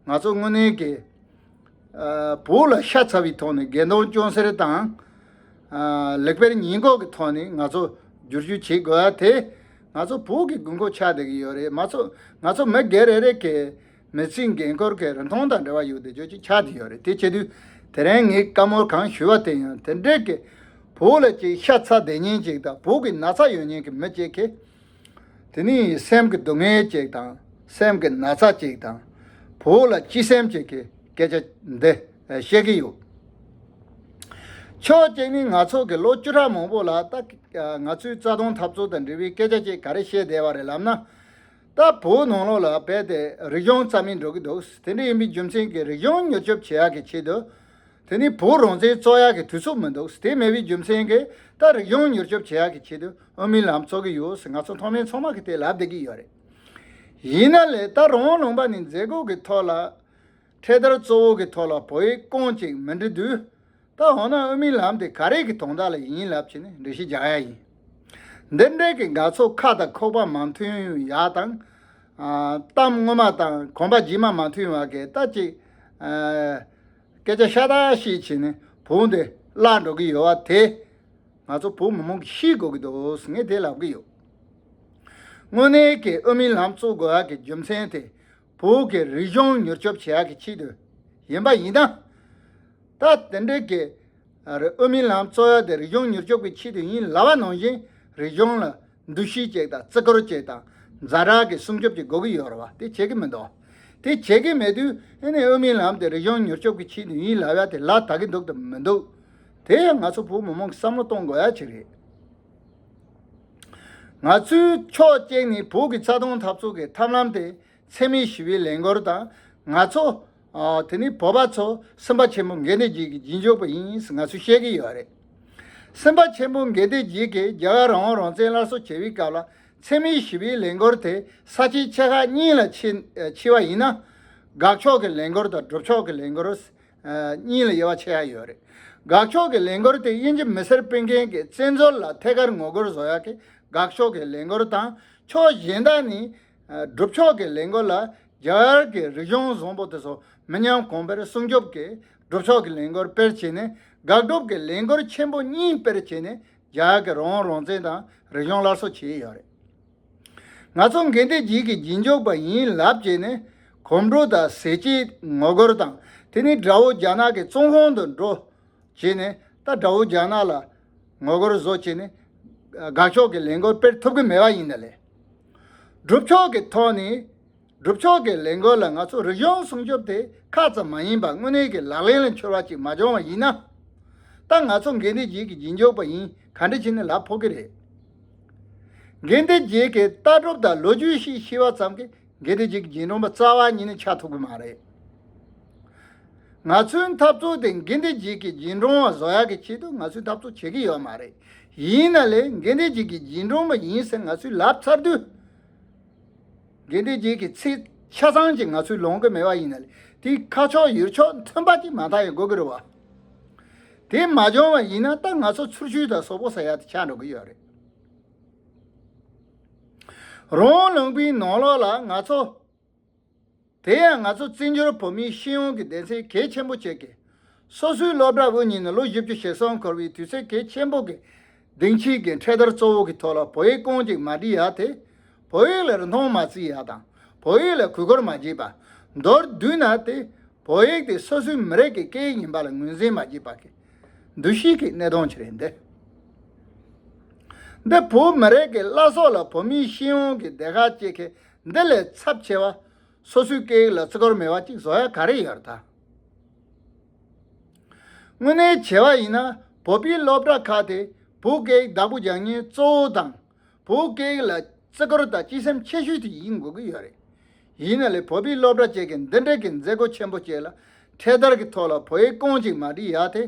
ང་ཚོ་དངོས་གནས་ཀྱི་བོད་ལ་ཤ་ཚ་བའི་ཐོག་ནས་འགལ་ཟླ་སྐྱོན་སེལ་དང་། ལེགས་སྤེལ་ཉེས་འགོག་གི་ཐོག་ནས་ང་ཚོ་བསྒྱུར་བཅོས་བྱེད་དགོས་ཡ་དེ། ང་ཚོ་བོད་ཀྱི་དགོས་མཁོ་ཆགས་བསྡད་ཀྱི་ཡོད་རེད། མ་ཚོ་ང་ཚོ་མི་སྒེར་རེ་རེ་གི་མི་ཚེའི་འགན་ཁུར་གྱི་རིན་ཐང་དང་འབྲེལ་བ་ཡོད་བསྡད་རྒྱུ་ཅིག་ཆགས་བསྡད་ཡོད་རེད། དེ་བྱེད་དུས་དེ་རིང་ངས་བཀའ་མོལ་གང་ཞུས་པ་དེ་ཡང་དེ་འདྲའི་གི་བོད་ལ་ཅིག་ཤ་ཚ་བསྡད་མཁན་ཅིག་དང་བོད་ཀྱི་ན་ཚ་ཡོད་མཁན་གྱི་མི་ཅིག་གིས། དེ་ནི་སེམས་ཀྱི་སྡུག་བསྔལ་ཅིག་དང་སེམས་ཀྱི་ན་ཚ་ཅིག་དང་། བོད་ལ་སྤྱི་སེམས་ཅིག་གི་སྐད་ཆ་འདི་བཤད་ཀྱི་ཡོད། ཕྱོགས་གཅིག་ནི་ང་ཚོ་གི་ལོ་བཅུ་ཕྲག་མང་པོ་ལ་ད་ང་ཚོའི་རྩ་དོན་འཐབ་རྩོད་དང་འབྲེལ་བའི་སྐད་ཆ་ཅིག་ག་རེ་བཤད་བསྡད་པ་རེད་ལབ་ན། ད་བོད་ནང་ལོགས་ལ་རྦད་དེ་རིག་གཞུང་རྩ་མེད་འགྲོ་གི་འདུག་དེ་འདྲ་ཡིན་པའི་རྒྱུ་མཚན་གྱིས་རིག་གཞུང་མྱུར་སྐྱོབ་བྱེད་ཡག་གི་ཆེད་དུ། དེ་ནི་བོད་རང་བཙན་རྩོད་ཡག་གི་དུས་ཚོད་མི་འདུག་དེ་མེད་པའི་རྒྱུ་མཚན་གྱིས་ད་རིག་གཞུང་མྱུར་སྐྱོབ་བྱེད་ཡག་གི་ཆེད་དུ་དབུ་མའི་ལམ་རྩོད་ཀྱི་ཡོད་ཟེར་ང་ཚོ་མཐོ་དམན་ཚང་མ་གིས་དེ་ལབ་བསྡད་ཀྱི་ཡོད་རེད། ཡིན་ན་ལས་ད་རང་དབང་ལུང་པ་ནས་མཛད་སྒོ་གི་ཐོག་ལ། འཕྲེད་དར་གཙོ་བོ་གི་ཐོག་ལ་བོད་ཡིག་རྐང་གཅིག་མི་འབྲི་དུས། ད་འོ་ན་དབུ་མའི་ལམ་དེ་ག་རེ་གི་དོན་དག་ལ་ཡིན་ལབ་བྱས་ནས་འགྲེལ་བཤད་རྒྱག་ཡ་ཡིན། འདི་འདྲའི་གི་ང་ཚོ་ཁ་དང་ཁོག་པ་མ་མཐུན་ཡག་དང་། ཨ། གཏམ་སྔོན་མ་དང་གོམ་པ་རྗེས་མ་མ་མཐུན་བ་གི་ད་ཅིག་ཨ། སྐད་ཆ་ཤ་སྟག་བཤད་བྱས་ནས་བོད་འདི་བརླག་འགྲོ་གི་ཡོད་པ་དེ། ང་ཚོ་བོད་མི་མང་གིས་ཤེས་དགོས་ཀྱི་འདུག་ཟེར་ངས་དེ་ལབ་ཀྱི་ཡོད། དངོས་གནས་ཀྱི་དབུ་མའི་ལམ་རྩོད་དགོས་ཡག་གི་རྒྱུ་མཚན་དེ། བོད་ཀྱི་རིག་གཞུང་མྱུར་སྐྱོབ་བྱེད་ཡག་གི་ཆེད་དུ་ཡིན་པ་ཡིན་ན། ད་དེ་འདྲའི་གི་དབུ་མའི་ལམ་རྩོད་ཡག་དེ་རིག་གཞུང་མྱུར་སྐྱོབ་ཀྱི་ཆེད་དུ་ཡིན་ལབ་པ་ནང་བཞིན་རིག་གཞུང་ལ་འདུ་ཤེས་ཅིག་དང་བརྩི་བཀུར་ཅིག་དང་ཛ་དྲག་གི་སྲུང་སྐྱོབ་ཅིག་དགོས་ཀྱི་ཡོད་རེད་བ། དེ་བྱེད་ཀྱི་མི་འདུག་དེ་བྱེད་ཀྱི་མེད་དུས་ཨ་ནི་དབུ་མའི་ལམ་དེ་རིག་གཞུང་མྱུར་སྐྱོབ་ཀྱི་ཆེད་དུ་ཡིན་ལབ་ཡག་དེ་ལ་དག་གི་འདུག་དང་མི་འདུག་དེ་ཡང་ང་ཚོ་བོད་མི་མང་གིས་བསམ་བློ་གཏོང་དགོས་ཡག་ཅིག་རེད། ང་ཚོའི་ཕྱོགས་གཅིག་ནས་བོད་ཀྱི་རྩ་དོན་འཐབ་རྩོད་ཀྱི་ཐབས་ལམ་དེ་འཚེ་མེད་ཞི་བའི་ལས་འགུལ་དང་ང་ཚོ། ཨ། དེ་ནི་བོད་པ་ཚོ་སེམས་དཔའ་ཆེན་པོ་དགེ་འདུན་གྱི་རྗེས་འཇུག་པ་ཡིན་ཟེར་ང་ཚོས་བཤད་ཀྱི་ཡོད་རེད། སེམས་དཔའ་ཆེན་པོ་དགེ་འདུན་གྱིས་རྒྱ་གར་རང་དབང་རང་བཙན་སླར་གསོ་བྱེད་པའི་སྐབས་ལ་འཚེ་མེད་ཞི་བའི་ལས་འགུལ་དེ་ས་ཆའི་ཆེ་ཁག་གཉིས་ལ་ཕྱེ་ཕྱེ་བ་ཡིན་ན། དགག་ཕྱོགས་ཀྱི་ལས་འགུལ་དང་སྒྲུབ་ཕྱོགས་ཀྱི་ལས་འགུལ། གཉིས་ལ་དབྱེ་བ་ཕྱེ་ཡ་ཡོད་རེད། དགག་ཕྱོགས་ཀྱི་ལས་འགུལ་དེ་དབྱིན་ཇི་མི་སེར་སྤེལ་མཁན་གྱི་བཙན་འཛུལ་ལ་ཐད་ཀར་ངོ་རྒོལ་བཟོ་ཡག་གི་དགག་ཕྱོགས་ཀྱི་ལས་འགུལ་དང་ཕྱོགས་གཞན་དག་ནི་སྒྲུབ་ཕྱོགས་ཀྱི་ལས་འགུལ་ལ་རྒྱ་གར་གྱི་རིག་གཞུང་བཟང་པོ་དེ་ཚོ་མི་ཉམས་གོང་འཕེལ་སྲུང་སྐྱོབ་ཀྱི་སྒྲུབ་ཕྱོགས་ཀྱི་ལས་འགུལ་སྤེལ་བྱས་ནས་དགག་སྒྲུབ་ཀྱི་ལས་འགུལ་ཆེན་པོ་གཉིས་སྤེལ་བྱས་ནས་རྒྱ་གར་གྱི་རང་དབང་རང་བཙན་དང་རིག་གཞུང་སླར་གསོ་བྱས་ཡོད་རེད། ང་ཚོ་དགེ་འདུན་གྱི་རྗེས་འཇུག་པ་ཡིན་ལབ་བྱས་ནས་གོམ་བགྲོད་དང་ཟས་བཅད་ངོ་རྒོལ་དང་དེ་ནས་དགྲ་བོ་རྒྱ་ནག་གི་བཙོན་ཁང་དུ་འགྲོ་བྱས་ནས་ད་དགྲ་བོ་རྒྱ་ནག་ལ་ངོ་རྒོལ་བཟོ་བྱས་ནས་དགག་ཕྱོགས་ཀྱི་ལས་འགུལ་སྤེལ་ཐུབ་ཀྱི་མེད་པ་ཡིན་ན་ལས། སྒྲུབ་ཕྱོགས་ཀྱི་ཐོག་ནས་སྒྲུབ་ཕྱོགས་ཀྱི་ལས་འགུལ་ལ་ང་ཚོ་རིག་གཞུང་སྲུང་སྐྱོབ་དེ་ཁག་ཙམ་མ་ཡིན་པར་དངོས་གནས་ཀྱི་ལག་ལེན་ལ་འཁྱོལ་བ་ཅིག་མ་བྱུང་བ་ཡིན་ན། ད་ང་ཚོ་དགེ་འདུན་གྱི་རྗེས་འཇུག་པ་ཡིན་ག་འདྲ་བྱས་ནས་ལབ་ཕོད་ཀྱི་རེད། དགེ་འདུན་གྱི་ལྟ་གྲུབ་དང་ལོ་རྒྱུས་ཤིག་ཤེས་པ་ཙམ་གྱིས་དགེ་འདུན་གྱི་རྗེས་འགྲོ་པ་རྩ་བ་ཉིད་ནས་ཆགས་ཐུབ་ཀྱི་མ་རེད། ང་ཚོའི་འཐབ་རྩོད་དེ་དགེ་འདུན་གྱི་རྗེས་འགྲོ་བ་བཟོ་ཡག་གི་ཆེད་དུ་ང་ཚོས་འཐབ་རྩོད་བྱེད་ཀྱི་ཡོད་མ་རེད། ཡིན་ན་ལས་དགེ་འདུན་གྱི་རྗེས་འགྲོ་པ་ཡིན་ཟེར་ང་ཚོས་ལབ་ཚར་དུས། དགེ་འདུན་གྱི་ཚིག་ཆ་ཚང་ཅིག་ང་ཚོས་ལོང་གི་མེད་པ་ཡིན་ན་ལས་དེའི་ཁ་ཕྱོགས་ཡུལ་ཕྱོགས་མཐུན་པ་ཅིག་མ་མཐའ་ཡང་དགོས་ཀྱི་རེད་བ། དེ་མ་བྱུང་བ་ཡིན་ན་ད་ང་ཚོ་ཚུར་ཤུལ་དང་སོག་པོ་ཟེར་ཡག་དེ་ཆགས་འགྲོ་གི་ཡོད་རེད། རང་དབང་ལུང་པའི་ནང་ལོགས་ལ་ང་ཚོ། དེ་ཡང་ང་ཚོ་བཙན་བྱོལ་བོད་མིའི་སྤྱི་ཡོངས་ཀྱི་སྡེ་ཚན་གལ་ཆེན་པོ་ཅིག་གིས། སོ་སོའི་སློབ་གྲྭ་དབུ་བརྙེས་ནས་ལོ་བཞི་བཅུ་ཞེ་གསུམ་འཁོར་བའི་དུས་ཚོད་གལ་ཆེན་པོ་གི་སྡིངས་ཆའི་གི་འཕྲེད་དར་གཙོ་བོ་གི་ཐོག་ལ་བོད་ཡིག་རྐང་གཅིག་མ་བྲིས་ཡག་དེ། བོད་ཡིག་ལ་རིན་ཐང་མ་བརྩི་ཡག་དང་བོད་ཡིག་ལ་གུས་བཀུར་མ་བྱས་པ། མདོར་བསྡུས་ན་དེ་བོད་ཡིག་དེ་སོ་སོའི་མི་རིགས་ཀྱི་སྐད་ཡིག་ཡིན་པ་ལ་ངོས་འཛིན་མ་བྱས་པ་གི་འདུ་ཤེས་ཀྱི་གནས་སྟངས་ཅིག་རེད་འདི། འདི་བོད་མི་རིགས་ཀྱི་བླ་སྲོག་ལ་བོད་མིའི་སྤྱི་ཡོངས་ཀྱི་སྡེ་ཁག་ཅིག་གིས་འདི་ལས་ཚབས་ཆེ་བ། སོ་སོའི་སྐད་ཡིག་ལ་བརྩི་བཀུར་མེད་པ་ཅིག་བཟོ་ཡ་ག་རེ་ཡོད་རེད་ད། དངོས་གནས་བྱས་པ་ཡིན་ན་བོད་པའི་སློབ་གྲྭ་ཁག་དེ་བོད་སྐད་ཡིག་བདག་པོ་རྒྱག་མཁན་གཙོ་བོ་དང་བོད་སྐད་ཡིག་ལ་བརྩི་བཀུར་དང་གཅེས་སེམས་ཆེ་ཤོས་དེ་ཡིན་དགོས་ཀྱི་ཡོད་རེད། ཡིན་ན་ལས་བོད་པའི་སློབ་གྲྭ་བཅས་ཀྱི་འདི་འདྲའི་གི་མཛད་སྒོ་ཆེན་པོ་བཅས་ལ་འཕྲེད་དར་གྱི་ཐོག་ལ་བོད་ཡིག་རྐང་གཅིག་མ་བྲིས་ཡག་དེ།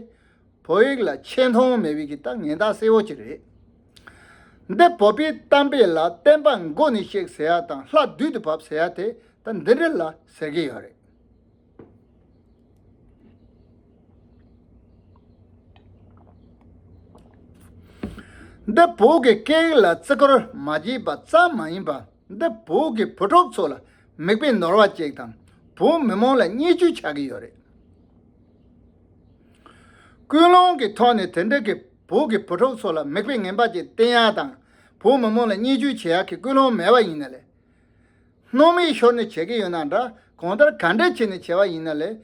བོད་ཡིག་ལ་ཆེ་མཐོང་མེད་པའི་གི་ད་ངན་རྟགས་གསལ་བོ་ཅིག་རེད། འདི་བོད་པའི་གཏམ་དཔེ་ལ་བསྟན་པ་མགོ་ནས་གཤེགས་ཟེར་ཡ་དང་ལྷ་བདུད་དུ་བབས་ཟེར་ཡ་དེ་ ད་འདི་འདྲ་ལ་ཟེར་གྱི་ཡོད་རེད། འདི་བོད་ཀྱི་སྐད་ཡིག་ལ་བརྩི་བཀུར་མ་བྱས་པ་ཙམ་མ་ཡིན་པར། འདི་བོད་ཀྱི་བུ་ཕྲུག་ཚོ་ལ་མིག་དཔེ་ནོར་བ་ཅིག་དང་། བོད་མི་མང་ལ་བརྙས་བཅོས་བྱ་གི་ཡོད་རེད། ཀུན་སློང་གི་ཐོག་ནས་དེ་འདྲ་གི་བོད་ཀྱི་བུ་ཕྲུག་ཚོ་ལ་མིག་དཔེ་ངན་པ་ཅིག་བསྟན་ཡ་དང་། བོད་མི་མང་ལ་བརྙས་བཅོས་བྱེད་ཡ་གི་ཀུན་སློང་མེད་པ་ཡིན་ན་ལས། སྣང་མེད་ཤོར་ནས་བྱེད་ཀྱི་ཡོད་ན་འདྲ། གང་ལྟར་ག་འདྲ་བྱས་ནས་བྱས་པ་ཡིན་ན་ལས།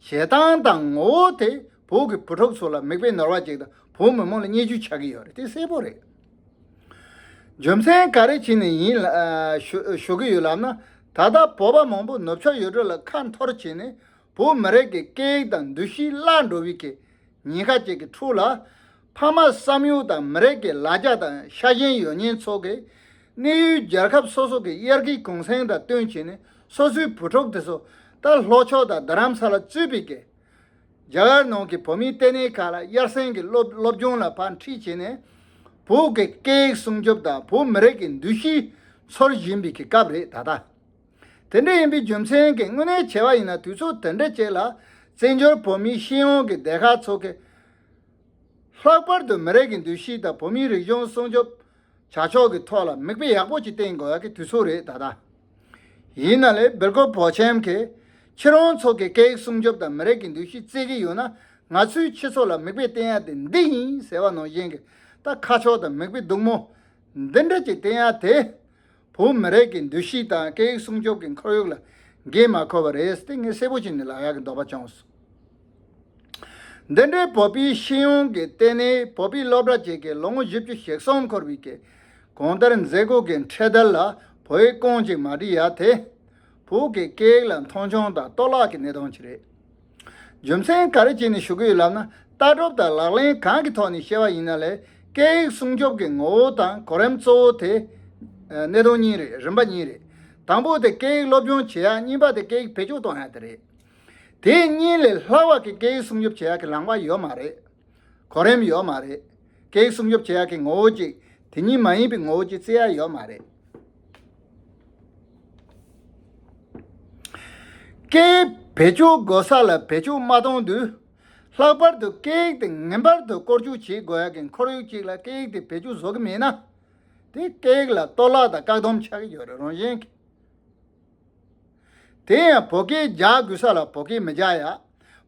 བྱེད་སྟངས་དང་ངོ་བོ་དེ་བོད་ཀྱི་བུ་ཕྲུག་ཚོ་ལ་མིག་དཔེ་ནོར་བ་ཅིག་དང་། བོད་མི་མང་ལ་བརྙས་བཅོས་བྱ་གི་ཡོད་རེད། དེ་གསལ་པོ་རེད། རྒྱུ་མཚན་ག་རེ་བྱས་ནས་ཡིན་ལ་ཨ་ཞུ་ཞུ་གི་ཡོད་ལབ་ན། ད་ལྟ་བོད་པ་མང་པོ་ནུབ་ཕྱོགས་ཡུལ་གྲུ་ལ་ཁ་འཐོར་བྱས་ནས། བོད་མི་རིགས་ཀྱི་སྐད་ཡིག་དང་འདུ་ཤེས་བརླག་འགྲོ་བའི་གི་ཉེན་ཁ་ཅིག་གི་ཁྲོད་ལ། ཕ་མ་བསམ་ཡུལ་དང་མི་རིགས་ཀྱི་ལ་རྒྱ་དང་ཤ་ཞེན་ཡོད་མཁན་ཚོ་གིས། གནས་ཡུལ་རྒྱལ་ཁབ་སོ་སོ་གི་དབྱར་ཁའི་གུང་སེང་དང་བསྟུན་བྱས་ནས། སོ་སོའི་བུ་ཕྲུག་དེ་ཚོ་ད་ལྷོ་ཕྱོགས་དང་རྡ་རམ་ས་ལ་གཙོས་པའི་གི་རྒྱ་གར་ནང་གི་བོད་མིའི་ལྟེ་གནས་ཁག་ལ་དབྱར་གསེང་གི་སློབ་སློབ་སྦྱོང་ལ་ཕར་ཁྲིད་བྱས་ནས། བོད་ཀྱི་སྐད་ཡིག་སྲུང་སྐྱོབ་དང་བོད་མི་རིགས་ཀྱི་འདུ་ཤེས་འཚོལ་བཞིན་པའི་གི་སྐབས་རེད་ད་ལྟ། དེ་འདྲ་ཡིན་པའི་རྒྱུ་མཚན་གྱིས། དངོས་གནས་བྱས་པ་ཡིན་ན། དུས་ཚོད་དེ་འདྲ་ཅིག་ལ་བཙན་བྱོལ་བོད་མིའི་ཤེས་ཡོན་གྱི་སྡེ་ཁག་ཚོ་གིས། ལྷག་པར་དུ་མི་རིགས་ཀྱི་འདུ་ཤེས་དང་བོད་མིའི་རིག་གཞུང་སྲུང་སྐྱོབ་བྱ་ཕྱོགས་ཀྱི་ཐོག་ལ་མིག་དཔེ་ཡག་པོ་ཅིག་བསྟན་དགོས་ཡག་གི་དུས་ཚོད་རེད་ད་ལྟ། ཡིན་ན་ལས། སྦེལ་ཀོབ་བོད་ཁྱིམ་གྱིས་ཁྱེད་རང་ཚོ་གི་སྐད་ཡིག་སྲུང་སྐྱོབ་དང་མི་རིགས་ཀྱི་འདུ་ཤེས་བརྩི་གི་ཡོད་ན། ང་ཚོས་ཁྱེད་ཚོ་ལ་མིག་དཔེ་བསྟན་ཡ་དེ་འདི་ཡིན་ཟེར་བ་ནང་བཞིན་གྱི། ད་ཁ་ཕྱོགས་དང་མིག་དཔེ་སྡུག་མོ་འདི་འདྲ་ཅིག་བསྟན་ཡ་དེ། བོད་མི་རིགས་ཀྱི་འདུ་ཤེས་དང་སྐད་ཡིག་སྲུང་སྐྱོབ་ཀྱི་ཁོར་ཡུག་ལ་འགན་མ་འཁུར་བ་རེད་ཟེར་ཏེ། ངས་གསལ་པོ་བྱས་ནས་ལབ་ཡག་གི་འདོད་པ་བྱུང་སོང་། འདི་འདྲའི་བོད་པའི་ཤེས་ཡོན་གྱི་ལྟེ་གནས། བོད་པའི་སློབ་གྲྭ་ཅིག་གིས་ལོ་ངོ་བཞི་བཅུ་ཞེ་གསུམ་འཁོར་བའི་གི་གང་ལྟར་མཛད་སྒོ་གི་འཕྲེད་དར་ལ་བོད་ཡིག་རྐང་གཅིག་མ་བྲིས་ཡ་དེ། བོད་ཀྱི་སྐད་ཡིག་ལ་མཐོང་ཆུང་དང་གཏོར་བརླག་གི་གནད་དོན་ཅིག་རེད། རྒྱུ་མཚན་ག་རེ་བྱས་ནས་ཞུ་གི་ཡོད་ལབ་ན། ལྟ་གྲུབ་དང་ལག་ལེན་གང་གི་ཐོག་ནས་བཤད་པ་ཡིན་ན་ལས། སྐད་ཡིག་སྲུང་སྐྱོབ་ཀྱི་ངོ་བོ་དང་གོ་རིམ་གཙོ་བོ་དེ། ཨ། གནད་དོན་གཉིས་རེད། རིམ་པ་གཉིས་རེད། དང་པོ་དེ་སྐད་ཡིག་སློབ་སྦྱོང་བྱེད་ཡ། གཉིས་པ་དེ་སྐད་ཡིག་བེད་སྤྱོད་གཏོང་ཡ་དེ་རེད། དེ་གཉིས་ལས་ལྷག་པ་གི་སྐད་ཡིག་སྲུང་སྐྱོབ་བྱེད་ཡ་གི་ལམ་ཁ་ཡོད་མ་རེད། གོ་རིམ་ཡོད་མ་རེད། སྐད་ཡིག་སྲུང་སྐྱོབ་བྱེད་ཡག་གི་ངོ་བོ་ཅིག་དེ་གཉིས་མ་ཡིན་པའི་ངོ་བོ་ཅིག་བརྩི་ཡ་ཡོད་མ་རེད། སྐད་ཡིག་བེད་སྤྱོད་དགོས་ས་ལ་བེད་སྤྱོད་མ་གཏོང་དུས། ལྷག་པར་དུ་སྐད་ཡིག་དེ་ངེས་པར་དུ་བཀོལ་སྤྱོད་བྱེད་དགོས་ཡག་གི་ཁོར་ཡུག་ཅིག་ལ་སྐད་ཡིག་དེ་བེད་སྤྱོད་བཟོ་གི་མེད་ན། དེ་སྐད་ཡིག་ལ་གཏོར་བརླག་དང་བཀག་སྡོམ་ཆགས་ཀྱི་ཡོད་རེད། རང་བཞིན་གྱིས། དེ་ཡང་བོད་སྐད་རྒྱག་དགོས་ས་ལ་བོད་སྐད་མི་རྒྱག་ཡ།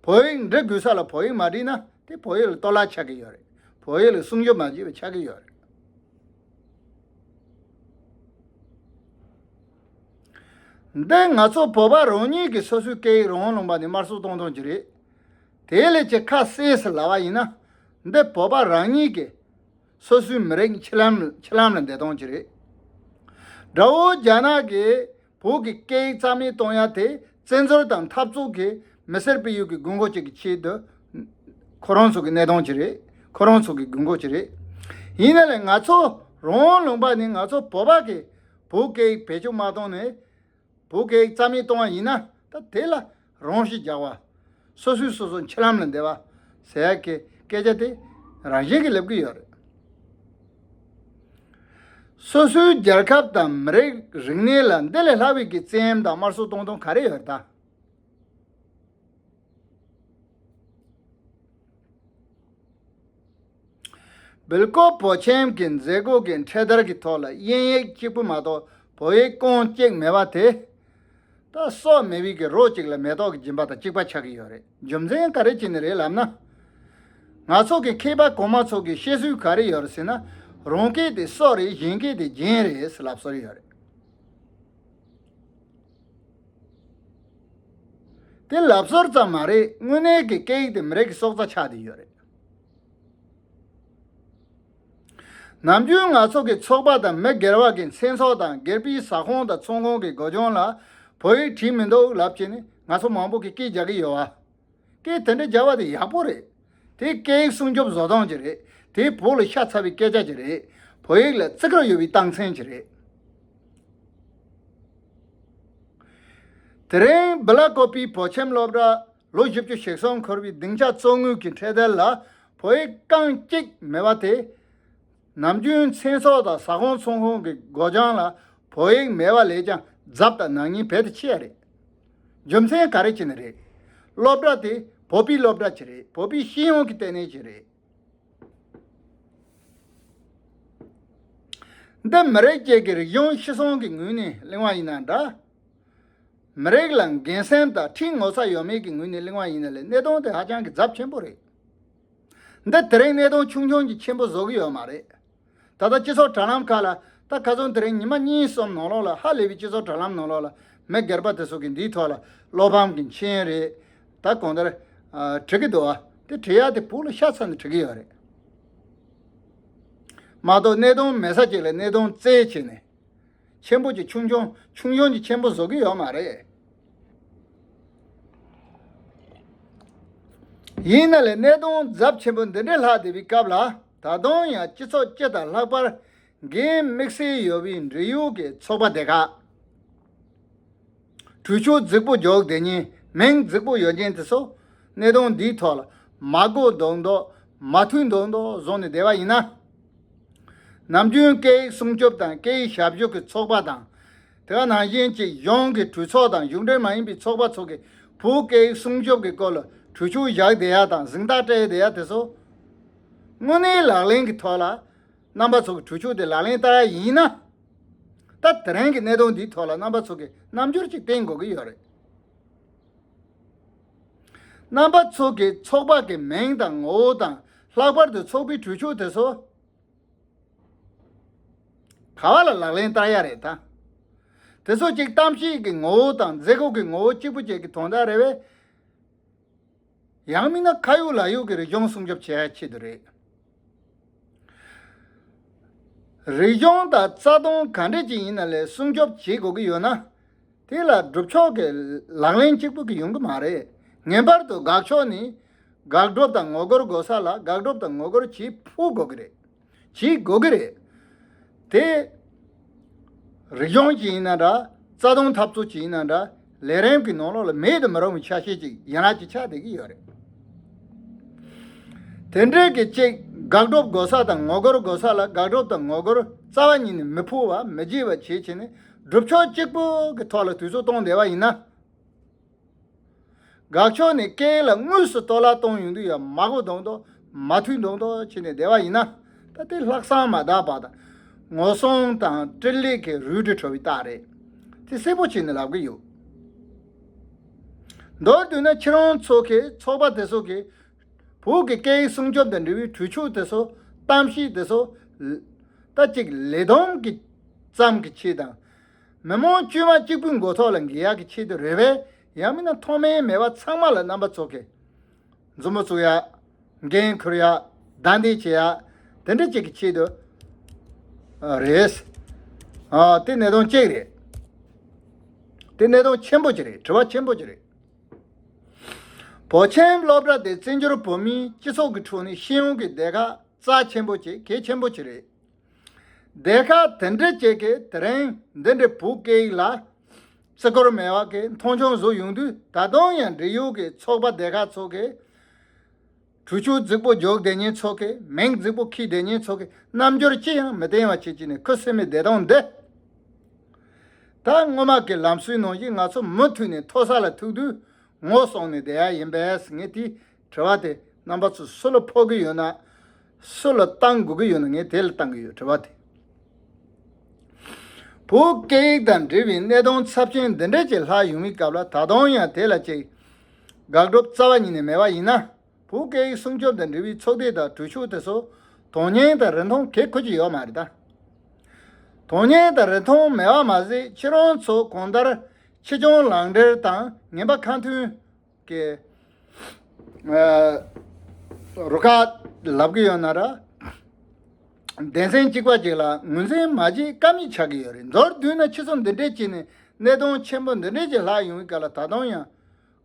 བོད་ཡིག་འབྲི་དགོས་ས་ལ་བོད་ཡིག་མ་བྲིས་ན། དེ་བོད་ཡིག་ལ་གཏོར་བརླག་ཆགས་ཀྱི་ཡོད་རེད། བོད་ཡིག་ལ་སྲུང་སྐྱོབ་མ་བྱས་པ་ཆགས་ཀྱི་ཡོད་རེད། འདི་ང་ཚོ་བོད་པ་རང་ཉིད་ཀྱིས་སོ་སོའི་སྐད་ཡིག་རང་དབང་ལུང་པ་ནས་དམར་གསོད་གཏོང་སྟངས་ཅིག་རེད། དེ་ལས་ཀྱི་ཁ་གསལ་སུ་ལབ་པ་ཡིན་ན། འདི་བོད་པ་རང་ཉིད་ཀྱིས་སོ་སོའི་མི་རིགས་འཆི་ལམ་འཆི་ལམ་ལ་འདེད་སྟངས་ཅིག་རེད། དགྲ་བོ་རྒྱ་ནག་གིས་བོད་ཀྱི་སྐད་ཡིག་རྩ་མེད་གཏོང་ཡ་དེ། བཙན་འཛུལ་དང་འཐབ་རྩོད་ཀྱི་མི་སེར་སྤེལ་ཡུལ་གྱི་དགོས་མཁོ་ཅིག་གི་ཆེད་དུ། ཁོ་རང་ཚོ་གི་གནས་སྟངས་ཅིག་རེད། ཁོ་རང་ཚོ་གི་དགོས་མཁོ་ཅིག་རེད། ཡིན་ན་ལས་ང་ཚོ་རང་དབང་ལུང་པ་ནས་ང་ཚོ་བོད་པ་གིས་བོད་སྐད་ཡིག་བེད་སྤྱོད་མ་བཏང་ནས། བོད་སྐད་ཡིག་རྩ་མེད་གཏོང་བ་ཡིན་ན། ད་དེ་ལ་རང་ཤི་རྒྱག་པ། སོ་སོས་སོ་སོ་འཆི་ལམ་ལ་འདེད་པ་ཟེར་ཡག་གི་སྐད་ཆ་དེ་རང་བཞིན་གྱིས་སླེབས་ཀྱི་ཡོད་རེད། སོ་སོའི་རྒྱལ་ཁབ་དང་མི་རིགས་རིག་གནས་ལ་འདི་ལས་ལྷག་པའི་གི་བཙན་གཡེམ་དང་དམར་གསོད་གཏོང་སྟངས་ག་རེ་ཡོད་རེད་ད། སྦེལ་ཀོབ་བོད་ཁྱིམ་གྱི་མཛད་སྒོ་གི་འཕྲེད་དར་གྱི་ཐོག་ལ་དབྱིན་ཡིག་གཅིག་པུ་མ་གཏོགས་བོད་ཡིག་རྐང་གཅིག་མེད་པ་དེ། ད་སྲོག་མེད་པའི་གི་རོ་གཅིག་ལ་མེ་ཏོག་གི་སྦྱིན་པ་དང་གཅིག་པ་ཆགས་ཀྱི་ཡོད་རེད། རྒྱུ་མཚན་ག་རེ་བྱས་ནས་རེད་ལབ་ན། ང་ཚོ་གི་མཁས་པ་གོང་མ་ཚོ་གི་བཤད་སྲོལ་ག་རེ་ཡོད་རེད་ཟེར་ན། རང་སྐད་དེ་སྲོག་རེད། གཞན་སྐད་དེ་རྒྱན་རེད་ཟེར་ལབ་སྲོལ་ཡོད་རེད། དེ་ལབ་སྲོལ་ཙམ་མ་རེད། དངོས་གནས་ཀྱི་སྐད་ཡིག་དེ་མི་རིགས་ཀྱི་སྲོག་རྩ་ཆགས་བསྡད་ཡོད་རེད། ནམ་རྒྱུན་ང་ཚོ་གི་ཚོགས་པ་དང་མི་སྒེར་བ་གི་མཚན་ཚོགས་དང་། སྒེར་པའི་ཟ་ཁང་དང་ཚོང་ཁང་གི་སྒོ་བྱང་ལ་བོད་ཡིག་བྲིས་མི་འདུག་ལབ་བྱས་ནས་ང་ཚོ་མང་པོ་གིས་སྐད་རྒྱག་གི་ཡོད་པ། སྐད་དེ་འདྲ་རྒྱག་པ་དེ་ཡག་པོ་རེད། དེ་སྐད་ཡིག་སྲུང་སྐྱོབ་བཟོ་སྟངས་ཅིག་རེད། དེ་བོད་ལ་ཤ་ཚ་བའི་སྐད་ཆ་ཅིག་རེད། བོད་ཡིག་ལ་བརྩི་བཀུར་ཡོད་པའི་རྟགས་མཚན་ཅིག་རེད། དེ་རིང་སྦེ་ལ་ཀོ་པི་བོད་ཁྱིམ་སློབ་གྲྭ་ལོ་བཞི་བཅུ་ཞེ་གསུམ་འཁོར་བའི་སྡིངས་ཆ་གཙོ་བོ་གི་འཕྲེད་དར་ལ་བོད་ཡིག་རྐང་གཅིག་མེད་པ་དེ། ནམ་རྒྱུན་མཚན་ཚོགས་དང་ཟ་ཁང་ཚོང་ཁང་གི་སྒོ་བྱང་ལ་བོད་ཡིག་མེད་པ་ལས་ཀྱང་ རྫབ་དང་ནག་ཉེས་རྦད་དེ་ཆེ་ཡ་རེད། རྒྱུ་མཚན་ག་རེ་བྱས་ནས་རེད། སློབ་གྲྭ་དེ་བོད་པའི་སློབ་གྲྭ་ཅིག་རེད། བོད་པའི་ཤེས་ཡོན་གྱི་ལྟེ་གནས་ཅིག་རེད། འདི་མི་རིགས་གཅིག་གི་རིག་གཞུང་ཤི་གསོན་གྱི་ངོས་ནས་གླེང་བ་ཡིན་ན་འདྲ། མི་རིགས་ལ་འགན་སེམས་དང་ཁྲིམས་ངོ་ཚ་ཡོད་མེད་ཀྱི་ངོས་ནས་གླེང་བ་ཡིན་ན་ལས་གནད་དོན་དེ་ཧ་ཅང་གི་རྫབ་ཆེན་པོ་རེད། འདི་དེ་རིང་གནད་དོན་ཆུང་ཆུང་གི་ཆེན་པོ་བཟོ་གི་ཡོད་མ་རེད། ད་ལྟ་སྤྱི་ཚོགས་དྲ་ལམ་ཁག་ལ་ད་ཁ་སང་དེ་རིང་ཉི་མ་གཉིས་གསུམ་ནང་ལོགས་ལ་ཧ་ལས་པའི་སྤྱི་ཚོགས་དྲ་ལམ་ནང་ལོགས་ལ་མི་སྒེར་པ་དེ་ཚོ་གིས་འདིའི་ཐོག་ལ་བློ་ཕམ་གྱི་མཆན་རེད། ད་གང་ལྟར་ཨ་བྲིས་ཀྱི་འདུག་ཨ། དེ་བྲིས་ཡ་དེ་བོད་ལ་ཤ་ཚ་ནས་བྲིས་ཀྱི་ཡོད་རེད། མ་གཏོགས་གནད་དོན་མེད་ས་ཅིག་ལ་གནད་དོན་བཙལ་བྱས་ནས། ཆེན་པོ་གྱི་ཆུང་ཆུང་། ཆུང་ཆུང་གྱི་ཆེན་པོ་བཟོ་གི་ཡོད་མ་རེད། ཡིན་ན་ལས་གནད་དོན་རྫབ་ཆེན་པོ་འདི་འདྲའི་ལྷག་བསྡད་པའི་སྐབས་ལ། ད་དུང་ཡང་སྤྱི་ཚོགས་སྤྱི་དང་ལྷག་པར་འགན་དམིགས་བསལ་ཡོད་པའི་འབྲེལ་ཡོད་ཀྱི་ཚོགས་པ་སྡེ་ཁག་གྲོས་ཆོད་རྫིག་པོ་འཇོག་བསྡད་མཁན། མིང་རྫིག་པོ་ཡོད་མཁན་དེ་ཚོ་གནད་དོན་འདིའི་ཐོག་ལ་མ་གོ་མདོག་མདོག་མ་ཐོས་མདོག་མདོག་བཟོ་ནས་བསྡད་པ་ཡིན་ན། ནམ་རྒྱུན་སྐད་ཡིག་སྲུང་སྐྱོབ་དང་སྐད་ཡིག་ཞབས་ཞུ་གི་ཚོགས་པ་དང་། དེ་ག་ནང་བཞིན་གྱི་གཞུང་གི་གྲོས་ཚོགས་དང་གཞུང་འབྲེལ་མ་ཡིན་པའི་ཚོགས་པ་ཚོ་གིས་བོད་སྐད་ཡིག་སྲུང་སྐྱོབ་ཀྱི་སྐོར་ལ་གྲོས་ཆོད་བཞག་བསྡད་ཡ་དང་གཟེངས་རྟགས་སྤྲད་བསྡད་ཡ་དེ་ཚོ། དངོས་གནས་ལག་ལེན་གྱི་ཐོག་ལ་རྣམ་པ་ཚོ་གི་གྲོས་ཆོད་དེ་ལག་ལེན་བསྟར་ཡ་ཡིན་ན། ད་དེ་རིང་གི་གནད་དོན་འདིའི་ཐོག་ལ་རྣམ་པ་ཚོ་གིས་རྣམ་འགྱུར་ཅིག་བསྟན་དགོས་ཀྱི་ཡོད་རེད། རྣམ་པ་ཚོ་གི་ཚོགས་པ་གི་མིང་དང་ངོ་བོ་དང་། ལྷག་པར་དུ་ཚོགས་པའི་གྲོས་ཆོད་དེ་ཚོ་ག་བ་ལ་ལག་ལེན་བསྟར་ཡ་རེད་ད། དེ་ཚོ་གཅིག་གཏམ་བཤད་ཀྱི་ངོ་བོ་དང་མཛད་སྒོ་གི་ངོ་བོ་གཅིག་པུ་གཅིག་གི་དོན་དག་རེད་པས། ཡང་མིན་ན་ཁ་ཡོད་ལག་ཡོད་ཀྱི་རིག་གཞུང་སྲུང་སྐྱོབ་བྱེད་ཡ་ཆེད་དུ་རེད། རིག་གཞུང་དང་རྩ་དོན་ག་འདྲ་ཅིག་ཡིན་ན་ལས་སྲུང་སྐྱོབ་བྱེད་དགོས་ཀྱི་ཡོད་ན། དེ་ལ་སྒྲུབ་ཕྱོགས་ཀྱི་ལག་ལེན་གཅིག་པུ་གིས་ཡོང་གི་མ་རེད། ངེས་པར་དུ་དགག་ཕྱོགས་ནས་དགག་སྒྲུབ་དང་ངོ་རྒོལ་དགོས་ས་ལ་དགག་སྒྲུབ་དང་ངོ་རྒོལ་བྱེད་ཕོད་དགོས་ཀྱི་རེད། བྱེད་དགོས་ཀྱི་རེད། དེ་རིག་གཞུང་ཅིག་ཡིན་ན་འདྲ། རྩ་དོན་འཐབ་རྩོད་ཅིག་ཡིན་ན་འདྲ། ལས་རིམ་གྱི་ནང་ལོགས་ལ་མེད་དུ་མི་རུང་བའི་ཆ་ཤས་ཅིག་ཡན་ལག་ཅིག་ཆགས་བསྡད་ཀྱི་ཡོད་རེད། དེ་འདྲའི་གི་གཅིག་དགག་སྒྲུབ་དགོས་ས་དང་ངོ་རྒོལ་དགོས་ས་ལ་དགག་སྒྲུབ་དང་ངོ་རྒོལ་རྩ་བ་ཉིད་ནས་མི་ཕོད་པ་མི་བྱེད་པ་བྱེད་བྱས་ནས་སྒྲུབ་ཕྱོགས་གཅིག་པུ་གི་ཐོག་ལ་དུས་ཚོད་གཏོང་བསྡད་པ་ཡིན་ན། དགག་ཕྱོགས་ནས་སྐད་ཡིག་ལ་དངོས་སུ་གཏོར་བརླག་གཏོང་ཡོང་དུས་ཡང་མ་གོ་མདོག་མདོག་མ་ཐོས་མདོག་མདོག་བྱས་ནས་བསྡད་པ་ཡིན་ན། ད་དེ་ལྷག་བསམ་མ་དག་པ་དང་། ངོ་སྲུང་དང་སྤྲེལ་ལད་ཀྱི་རུལ་དུ་འགྲོ་བའི་རྟགས་རེད། དེ་གསལ་པོ་བྱས་ནས་ལབ་ཀྱི་ཡོད། མདོར་བསྡུས་ན་ཁྱེད་རང་ཚོ་གི་ཚོགས་པ་དེ་ཚོ་གིས་བོད་ཀྱི་སྐད་ཡིག་སྲུང་སྐྱོབ་དང་འབྲེལ་བའི་གྲོས་ཆོད་དེ་ཚོ། གཏམ་བཤད་དེ་ཚོ། ད་ཅིག་ལས་བསྡོམས་ཀྱི་ཙམ་གྱི་ཆེད་དང་། མི་མང་དཀྱུས་མ་གཅིག་པུའི་མགོ་ཐོག་ལ་འགེལ་ཡག་གི་ཆེད་དུ་རེད་པས། ཡང་མིན་ན་མཐོང་མེད་མེད་པ་ཚང་མ་ལ་རྣམ་པ་ཚོ་གིས་མཛུབ་མོ་བཙུགས་ཡག་འགན་འཁུར་ཡག་བདའ་འདེད་བྱེད་ཡག་དེ་འདྲ་ཅིག་གི་ཆེད་དུ་རེད། ཨ། དེ་གནད་དོན་གཅིག་རེད། དེ་གནད་དོན་ཆེན་པོ་ཅིག་རེད། དྲི་བ་ཆེན་པོ་ཅིག་རེད། བོད་ཁྱིམ་སློབ་གྲྭ་དེ་བཙན་བྱོལ་བོད་མིའི་སྤྱི་ཚོགས་ཀྱི་ཁྲོད་ནས་ཤེས་ཡོན་གྱི་སྡེ་ཁག་རྩ་ཆེན་པོ་ཅིག་གལ་ཆེན་པོ་ཅིག་རེད། སྡེ་ཁག་དེ་འདྲ་ཅིག་གིས་དེ་རིང་འདི་འདྲའི་བོད་སྐད་ཡིག་ལ་བརྩི་བཀུར་མེད་པ་གི་མཐོང་ཆུང་བཟོ་ཡོང་དུས། ད་དུང་ཡང་འབྲེལ་ཡོད་ཀྱི་ཚོགས་པ་སྡེ་ཁག་ཚོ་གིས། གྲོས་ཆོད་རྫིག་པོ་འཇོག་བསྡད་མཁན་ཚོ་གིས། མིང་རྫིག་པོ་འཁྱེར་བསྡད་མཁན་ཚོ་གིས་རྣམ་འགྱུར་ཅི་ཡང་མི་བསྟན་པ་བྱེད་ཀྱི་ནས་ཁུ་སིམ་མེར་བསྡད་སྟངས་འདི། ད་སྔོན་མ་གི་ལམ་སྲོལ་ནང་བཞིན་ང་ཚོ་མུ་མཐུད་ནས་མཐོ་ས་ལ་ཐུག་དུས་ངོ་སྲུང་ནས་བསྡད་ཡ་ཡིན་པས། ངས་དེ་དྲི་བ་དེ་རྣམ་པ་ཚོ་སུ་ལ་ཕོག་གི་ཡོད་ན། སུ་ལ་བཏང་དགོས་ཀྱི་ཡོད་ན། ངས་དེ་ལ་བཏང་གི་ཡོད། དྲི་བ་དེ། བོད་སྐད་ཡིག་དང་འབྲེལ་བའི་གནད་དོན་ཚབས་ཆེན་འདི་འདྲ་ཅིག་ལྷག་ཡོང་བའི་སྐབས་ལ། ད་དུང་ཡང་དེ་ལ་ཅིག་དགག་སྒྲུབ་རྩ་བ་ཉིད་ནས་མེད་པ་ཡིན་ན། བོད་སྐད་ཡིག་སྲུང་སྐྱོབ་དང་འབྲེལ་བའི་ཚོགས་སྡེ་དང་གྲོས་ཆོད་དེ་ཚོ་དོན་སྙིང་དང་རིན་ཐང་ག་ཁོ་ཅིག་ཡོད་མ་རེད་ད། དོན་སྙིང་དང་རིན་ཐང་མེད་པ་མ་ཟད། ཁྱེད་རང་ཚོ་གང་ལྟར་ཕྱི་སྐྱོང་ལག་འབྲེལ་དང་ངན་པ་ཁ་མཐུན་གྱི་ཨ་རུ་ཁག་ལབ་ཀྱི་ཡོད་ན་ར། སྡེ་ཚན་གཅིག་པ་ཅིག་ལ་ངོས་འཛིན་མ་བྱེད་ཀ་མེད་ཆགས་ཀྱི་ཡོད་རེད། མདོར་བསྡུས་ན་ཁྱེད་ཚོ་འདི་འདྲས་བྱས་ནས་གནད་དོན་ཆེན་པོ་འདི་འདྲས་ཅིག་ལྷག་ཡོང་བའི་སྐབས་ལ། ད་དུང་ཡང་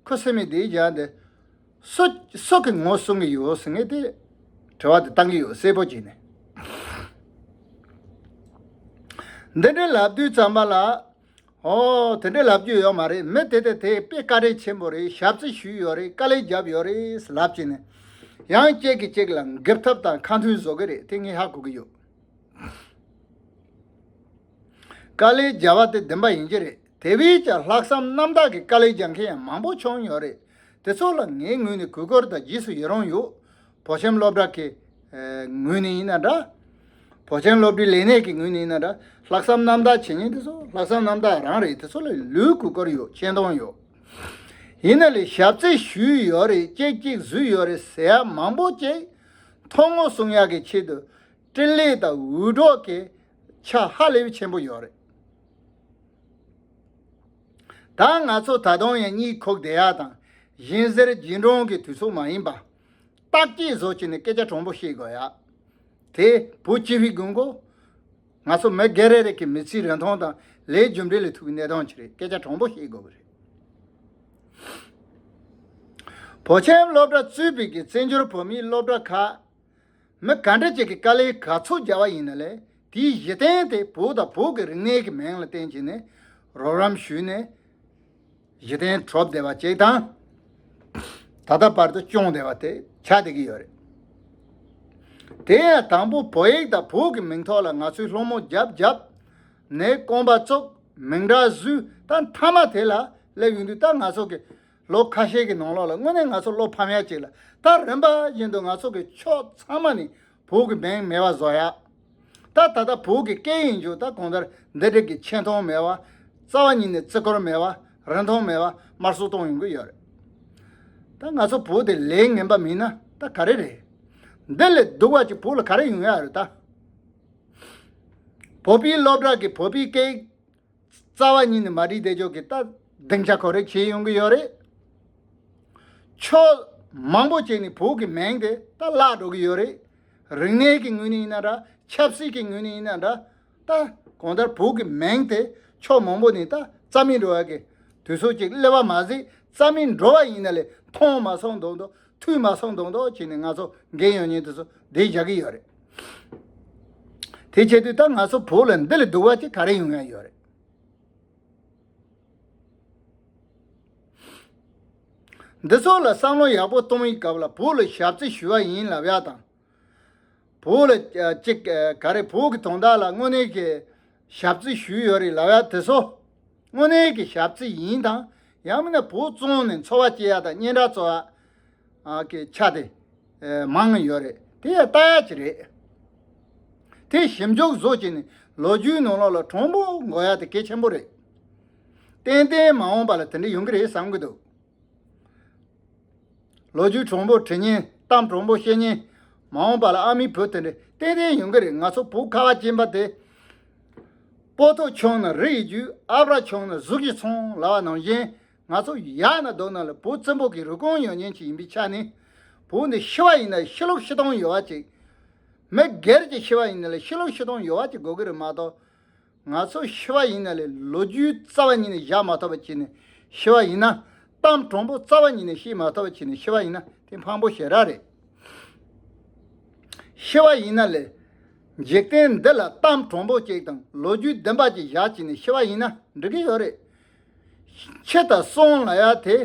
ཁུ་སིམ་མེར་བསྡད་བཞག་འདི་སུ་སུ་གིས་ངོ་སྲུང་གི་ཡོད་ཟེར། ངས་དེ་དྲི་བ་དེ་བཏང་གི་ཡོད། གསལ་པོ་བྱས་ནས། འདི་འདྲས་ལབ་དུས་ཙམ་པ་ལ། ཨོ། དེ་འདྲས་ལབ་རྒྱུ་ཡོད་མ་རེད། མི་དེ་དེ་དེ་དཔེ་བཀའ་དྲིན་ཆེན་པོ་རེད། ཞབས་ཕྱི་ཞུས་ཡོད་རེད། དཀའ་ལས་བརྒྱབ་ཡོད་རེད་ལབ་བྱས་ནས། ཡང་གཅིག་གིས་གཅིག་ལ་འགེབས་ཐབས་དང་ཁ་མཐུན་བཟོ་གི་རེད། དེ་ངས་ཧ་གོ་གི་ཡོད། དཀའ་ལས་བརྒྱབ་པ་དེ་བདེན་པ་ཡིན་གྱི་རེད། དེ་བས་ཀྱང་ལྷག་བསམ་རྣམ་དག་གི་དཀའ་ལས་རྒྱག་མཁན་ཡང་མང་པོ་བྱུང་ཡོད་རེད། དེ་ཚོ་ལ་ངའི་ངོས་ནས་གུས་བཀུར་དང་རྗེས་སུ་ཡི་རང་ཡོད། བོད་ཁྱིམ་སློབ་གྲྭ་གི་ཨ་ངོས་ནས་ཡིན་ན་འདྲ། བོད་ཁྱིམ་སློབ་གྲྭའི་ལས་སྣེ་གི་ངོས་ནས་ཡིན་ན་འདྲ། ལྷག་བསམ་རྣམ་དག་བྱེད་མཁན་དེ་ཚོ་ལྷག་བསམ་རྣམ་དག་རང་རེད། དེ་ཚོ་ལ་ལོས་གུས་བཀུར་ཡོད། ཆེ་མཐོང་ཡོད། ཡིན་ན་ལས་ཞབས་རྩིས་ཞུས་ཡོད་རེད། ཅིག་ཅིག་བཟོས་ཡོད་རེད་ཟེར་ཡ་མང་པོ་ཅིག་མཐོང་ངོ་གསུང་ཡག་གི་ཆེད་དུ་འཕྲིན་ལས་དང་འུད་སྒྲོག་གི་ཆ་ཧ་ལས་པའི་ཆེན་པོ་ཡོད་རེད། ད་ང་ཚོ་ད་དུང་ཡང་གཉིད་ཁུག་བསྡད་ཡག་དང་གཞན་ཟེར་རྗེས་འབྲང་གི་དུས་ཚོད་མ་ཡིན་པ། བརྟག་དཔྱད་བཟོ་བྱས་ནས་སྐད་ཆ་དྲང་པོ་བཤད་དགོས་ཡག་དེ་བོད་སྤྱི་པའི་དགོས་མཁོ། ང་ཚོ་མི་སྒེར་རེ་རེ་གི་མི་ཚེའི་རིན་ཐང་དང་ལས་རྒྱུ་འབྲས་ལ་ཐུག་པའི་གནས་སྟངས་ཅིག་རེད། སྐད་ཆ་དྲང་པོ་བཤད་དགོས་པ་རེད། བོད་ཁྱིམ་སློབ་གྲྭ་གཙོས་པའི་གི་བཙན་བྱོལ་བོད་མིའི་སློབ་གྲྭ་ཁག་མི་ག་འདྲ་ཅིག་གི་དཀའ་ལས་ག་ཚོད་བརྒྱབ་པ་ཡིན་ན་ལས་དེའི་གཞི་རྟེན་དེ་བོད་དང་བོད་ཀྱི་རིག་གནས་ཀྱི་མིང་ལ་བརྟེན་བྱས་ནས་རོགས་རམ་ཞུས་ནས་གཞི་རྟེན་གྲུབ་བསྡད་པ་ཅིག་དང་། ད་ལྟ་བར་དུ་སྐྱོང་བསྡད་པ་དེ་ཆགས་བསྡད་ཀྱི་ཡོད་རེད། དེ་ཡང་དང་པོ་བོད་ཡིག་དང་བོད་ཀྱི་མིང་ཐོག་ལ་ང་ཚོས་སློང་མོ་བརྒྱབ་བརྒྱབ་ནས་རྐང་པ་བཙུགས། མིང་གྲགས་བཟོས། ད་མཐའ་མ་དེ་ལ་སླེབས་ཡོང་དུས་ད་ང་ཚོ་གི་ལོ་ཁ་ཤས་ཀྱི་ནང་ལོགས་ལ་དངོས་གནས་ང་ཚོ་བློ་ཕམ་ཡ་ཅིག་ལ། ད་རིམ་པ་བཞིན་དུ་ང་ཚོ་གི་ཕྱོགས་ཚང་མ་ནས་བོད་ཀྱི་མིང་མེད་པ་བཟོ་ཡ། ད་ད་ལྟ་བོད་ཀྱི་སྐད་ཡིན་རྒྱུ་ད་གང་ལྟར་འདི་འདྲ་གི་ཆེ་མཐོང་མེད་པ། རྩ་བ་ཉིད་ནས་བརྩི་བཀུར་མེད་པ། རིན་ཐང་མེད་པ། དམར་གསོད་གཏོང་ཡོང་གི་ཡོད་རེད། ད་ང་ཚོ་བོད་དེ་ལས་ངན་པ་མིན་ན་ད་ག་རེ་རེད། འདི་ལས་སྡུག་པ་ཅིག་བོད་ལ་ག་རེ་ཡོང་ཡ་རེད་ད། བོད་པའི་སློབ་གྲྭ་གི་བོད་པའི་སྐད་རྩ་བ་ཉིད་ནས་མ་བྲིས་བསྡད་ཆོག་གི་ད་སྡིངས་ཆ་ཁོ་རེ་བྱེད་ཡོང་གི་ཡོད་རེད། ཕྱོགས་མང་པོ་ཅིག་ནས་བོད་ཀྱི་མིང་དེ་ད་བརླག་འགྲོ་གི་ཡོད་རེད། རིག་གནས་ཀྱི་ངོས་ནས་ཡིན་ན་འདྲ། ཆབ་སྲིད་ཀྱི་ངོས་ནས་ཡིན་ན་འདྲ། ད་གང་ལྟར་བོད་ཀྱི་མིང་དེ་ཕྱོགས་མང་པོ་ནས་ད་རྩ་མེད་འགྲོ་བ་གི་དུས་ཚོད་ཅིག་སླེབས་པ་མ་ཟད། རྩ་མེད་འགྲོ་བ་ཡིན་ན་ལས་མཐོང་མ་སོང་མདོག་མདོག་ཐོས་མ་སོང་མདོག་མདོག་བྱས་ནས་ང་ཚོ་འགན་ཡོད་མཁན་དེ་ཚོ་བསྡད་བཞག་གི་ཡོད་རེད། དེ་བྱེད་དུས་ད་ང་ཚོ་བོད་ལ་འདི་ལས་སྡུག་པ་ཅིག་ག་རེ་ཡོང་ཡ་ཡོད་རེད། འདི་ཚོ་ལ་བསམ་བློ་ཡག་པོ་གཏོང་བའི་སྐབས་ལ་བོད་ལ་ཞབས་རྩིས་ཞུ་བ་ཡིན་ལབ་ཡ་དང་། བོད་ལ་ཨ་ཅིག་ཨ་ག་རེ་བོད་ཀྱི་དོན་དག་ལ་དངོས་གནས་ཀྱི་ཞབས་རྩིས་ཞུས་ཡོད་རེད་ལབ་ཡ་དེ་ཚོ། དངོས་གནས་ཀྱི་ཞབས་རྩིས་ཡིན་དང་། ཡང་མིན་ན་བོད་བཙོང་ནས་འཚོ་བ་སྐྱེལ་ཡ་དང་སྙན་གྲགས་བཙོང་ཡ་ཨ་གི་ཆ་དེ་ཨ་མང་ཡོད་རེད། དེ་ཡང་ལྟ་ཡ་ཅིག་རེད། དེ་ཞིབ་འཇུག་བཟོ་བྱས་ནས་ལོ་རྒྱུས་ནང་ལོགས་ལ་དྲང་པོ་འགོད་ཡ་དེ་གལ་ཆེན་པོ་རེད། ཏན་ཏན་མ་འོངས་པ་ལ་དེ་འདྲ་ཡོང་གི་རེད་བསམ་གི་འདུག་ལོ་རྒྱུས་དྲང་པོ་འབྲི་མཁན། གཏམ་དྲང་པོ་བཤད་མཁན། མ་འོངས་པ་ལ་ཨ་མའི་བུ་དེ་འདྲ་ཏན་ཏན་ཡོང་གི་རེད། ང་ཚོ་བོད་ཁ་བ་ཅན་པ་དེ། སྤོ་ཐོག་ཆུང་ན་རི་ཡི་རྒྱུད། ཨ་བྲ་ཆུང་ན་གཟུགས་ཀྱི་ཚོང་ལབ་པ་ནང་བཞིན། ང་ཚོ་ཡག་ན་སྡུག་ན་ལ་བོད་བཙན་པོ་གི་རུས་ཁུངས་ཡོད་མཁན་ཅིག་ཡིན་པའི་ཆ་ནས། བོད་འདི་ཤི་བ་ཡིན་ན་ཤི་ལུགས་ཤི་སྟངས་ཡོད་པ་ཅིག་མི་སྒེར་གྱི་ཤི་བ་ཡིན་ན་ལ་ཤི་ལུགས་ཤི་སྟངས་ཡོད་པ་ཅིག་དགོས་ཀྱི་རེད་མ་གཏོགས། ང་ཚོ་ཤི་བ་ཡིན་ན་ལས་ལོ་རྒྱུས་རྩ་བ་ཉིད་ནས་བཞག་མ་ཐུབ་པ་བྱས་ནས་ཤི་བ་ཡིན་ན། གཏམ་དྲང་པོ་རྩ་བ་ཉིད་ནས་བཤད་མ་ཐུབ་པ་བྱས་ནས་ཤི་བ་ཡིན་ན་དེ་ཕངས་པོ་ཞེ་དྲག་རེད། ཤི་བ་ཡིན་ན་ལས། འཇིག་རྟེན་འདི་ལ་གཏམ་དྲང་པོ་ཅིག་དང་ལོ་རྒྱུས་བདེན་པ་ཅིག་བཞག་བྱས་ནས་ཤི་བ་ཡིན་ན་འགྲིག་གི་ཡོད་རེད། འཆི་དང་གསོན་ལབ་ཡ་དེ་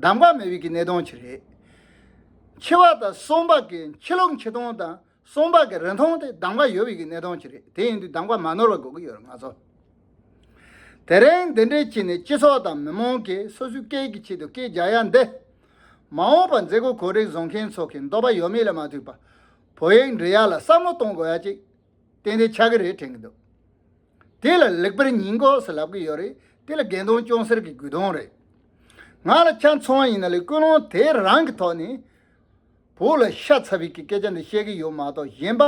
གདམ་ག་མེད་པའི་གི་གནས་སྟངས་ཅིག་རེད། འཆི་བ་དང་གསོན་པ་གི་འཆི་ལུགས་འཆི་སྟངས་དང་། གསོན་པ་གི་རིན་ཐང་དེ་གདམ་ག་ཡོད་པའི་གི་གནས་སྟངས་ཅིག་རེད། དེ་ཡིན་དུས་གདམ་ག་མ་ནོར་བ་དགོས་ཀྱི་ཡོད་རེད་ང་ཚོ། དེ་རིང་འདི་འདྲའི་བྱས་ནས་སྤྱི་ཚོགས་དང་མི་མང་གིས་སོ་སོའི་སྐད་ཀྱི་ཆེད་དུ་སྐད་རྒྱག་ཡ་འདི། མ་འོངས་པ་མཛད་སྒོ་གོ་སྒྲིག་བཟོ་མཁན་ཚོ་གི་འདོད་པ་ཡོད་མེད་ལ་མ་ལྟོས་པར། བོད་ཡིག་འབྲི་ཡ་ལ་བསམ་བློ་གཏོང་དགོས་ཡ་ཅིག་ཏན་ཏན་ཆགས་ཀྱི་རེད་དྲན་གྱི་འདུག་དེ་ལ་ལེགས་པར་ཉན་དགོས་ཟེར་ལབ་ཀྱི་ཡོད་རེད། དེ་ལ་དགེ་འདུན་སྐྱོང་སར་གྱི་དགོས་དོན་རེད། ང་ལ་ཆ་མཚོན་པ་ཡིན་ན་ལས་ཀུན་སློང་དེ་རང་གི་ཐོག་ནས། བོད་ལ་ཤ་ཚ་བའི་གི་སྐད་ཆ་འདི་བཤད་ཀྱི་ཡོད་མ་གཏོགས། གཞན་པ་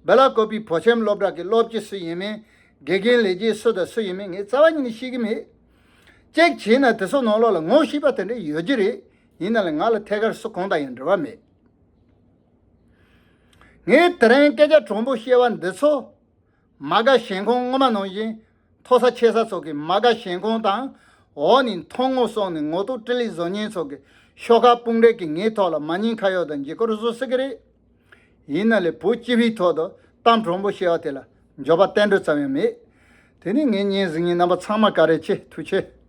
སྦེ་ལ་ཀོ་པི་བོད་ཁྱིམ་སློབ་གྲྭ་གི་སློབ་སྤྱི་སུ་ཡིན་མིན། དགེ་རྒན་ལས་བྱེད་སུ་དང་སུ་ཡིན་མིན་ངས་རྩ་བ་ཉིད་ནས་ཤེས་ཀྱི་མེད། གཅིག་བྱས་ན་དེ་ཚོ་ནང་ལོགས་ལ་ངོ་ཤེས་པ་དེ་འདྲ་ཡོད་ཀྱི་རེད། ཡིན་ན་ལས་ང་ལ་ཐད་ཀར་སུ་གང་དང་ཡང་འབྲེལ་བ་མེད། ངས་དེ་རིང་སྐད་ཆ་དྲང་པོ་བཤད་པ་འདི་ཚོ། མ་དགའ་ཞེན་ཁོང་སྔོན་མ་ནང་བཞིན། མཐོ་ས་ཆེ་ས་ཚོ་གི་མ་དགའ་ཞེན་ཁོང་དང་། འོག་ནས་མཐོང་ངོ་སོང་ནས་ངོ་ཐུག་སྤྲིན་ལས་བཟོ་མཁན་ཚོ་གི་ཤོག་ཁག་དཔུང་སྒྲིག་གི་ངའི་ཐོག་ལ་མ་ཉན་ཁ་གཡོག་དང་འཇིགས་སྐུལ་བཟོ་སྲིད་ཀྱི་རེད། ཡིན་ན་ལས་བོད་སྤྱི་པའི་ཐོག་ཏུ་གཏམ་དྲང་པོ་བཤད་པ་དེ་ལ་འགྱོད་པ་ཏན་ཏན་ཙམ་ཡང་མེད། དེ་ནས་ངའི་བརྙན་གཟིགས་མཁན་རྣམ་པ་ཚང་མ་བཀའ་དྲིན་ཆེ། ཐུགས་རྗེ་ཆེ།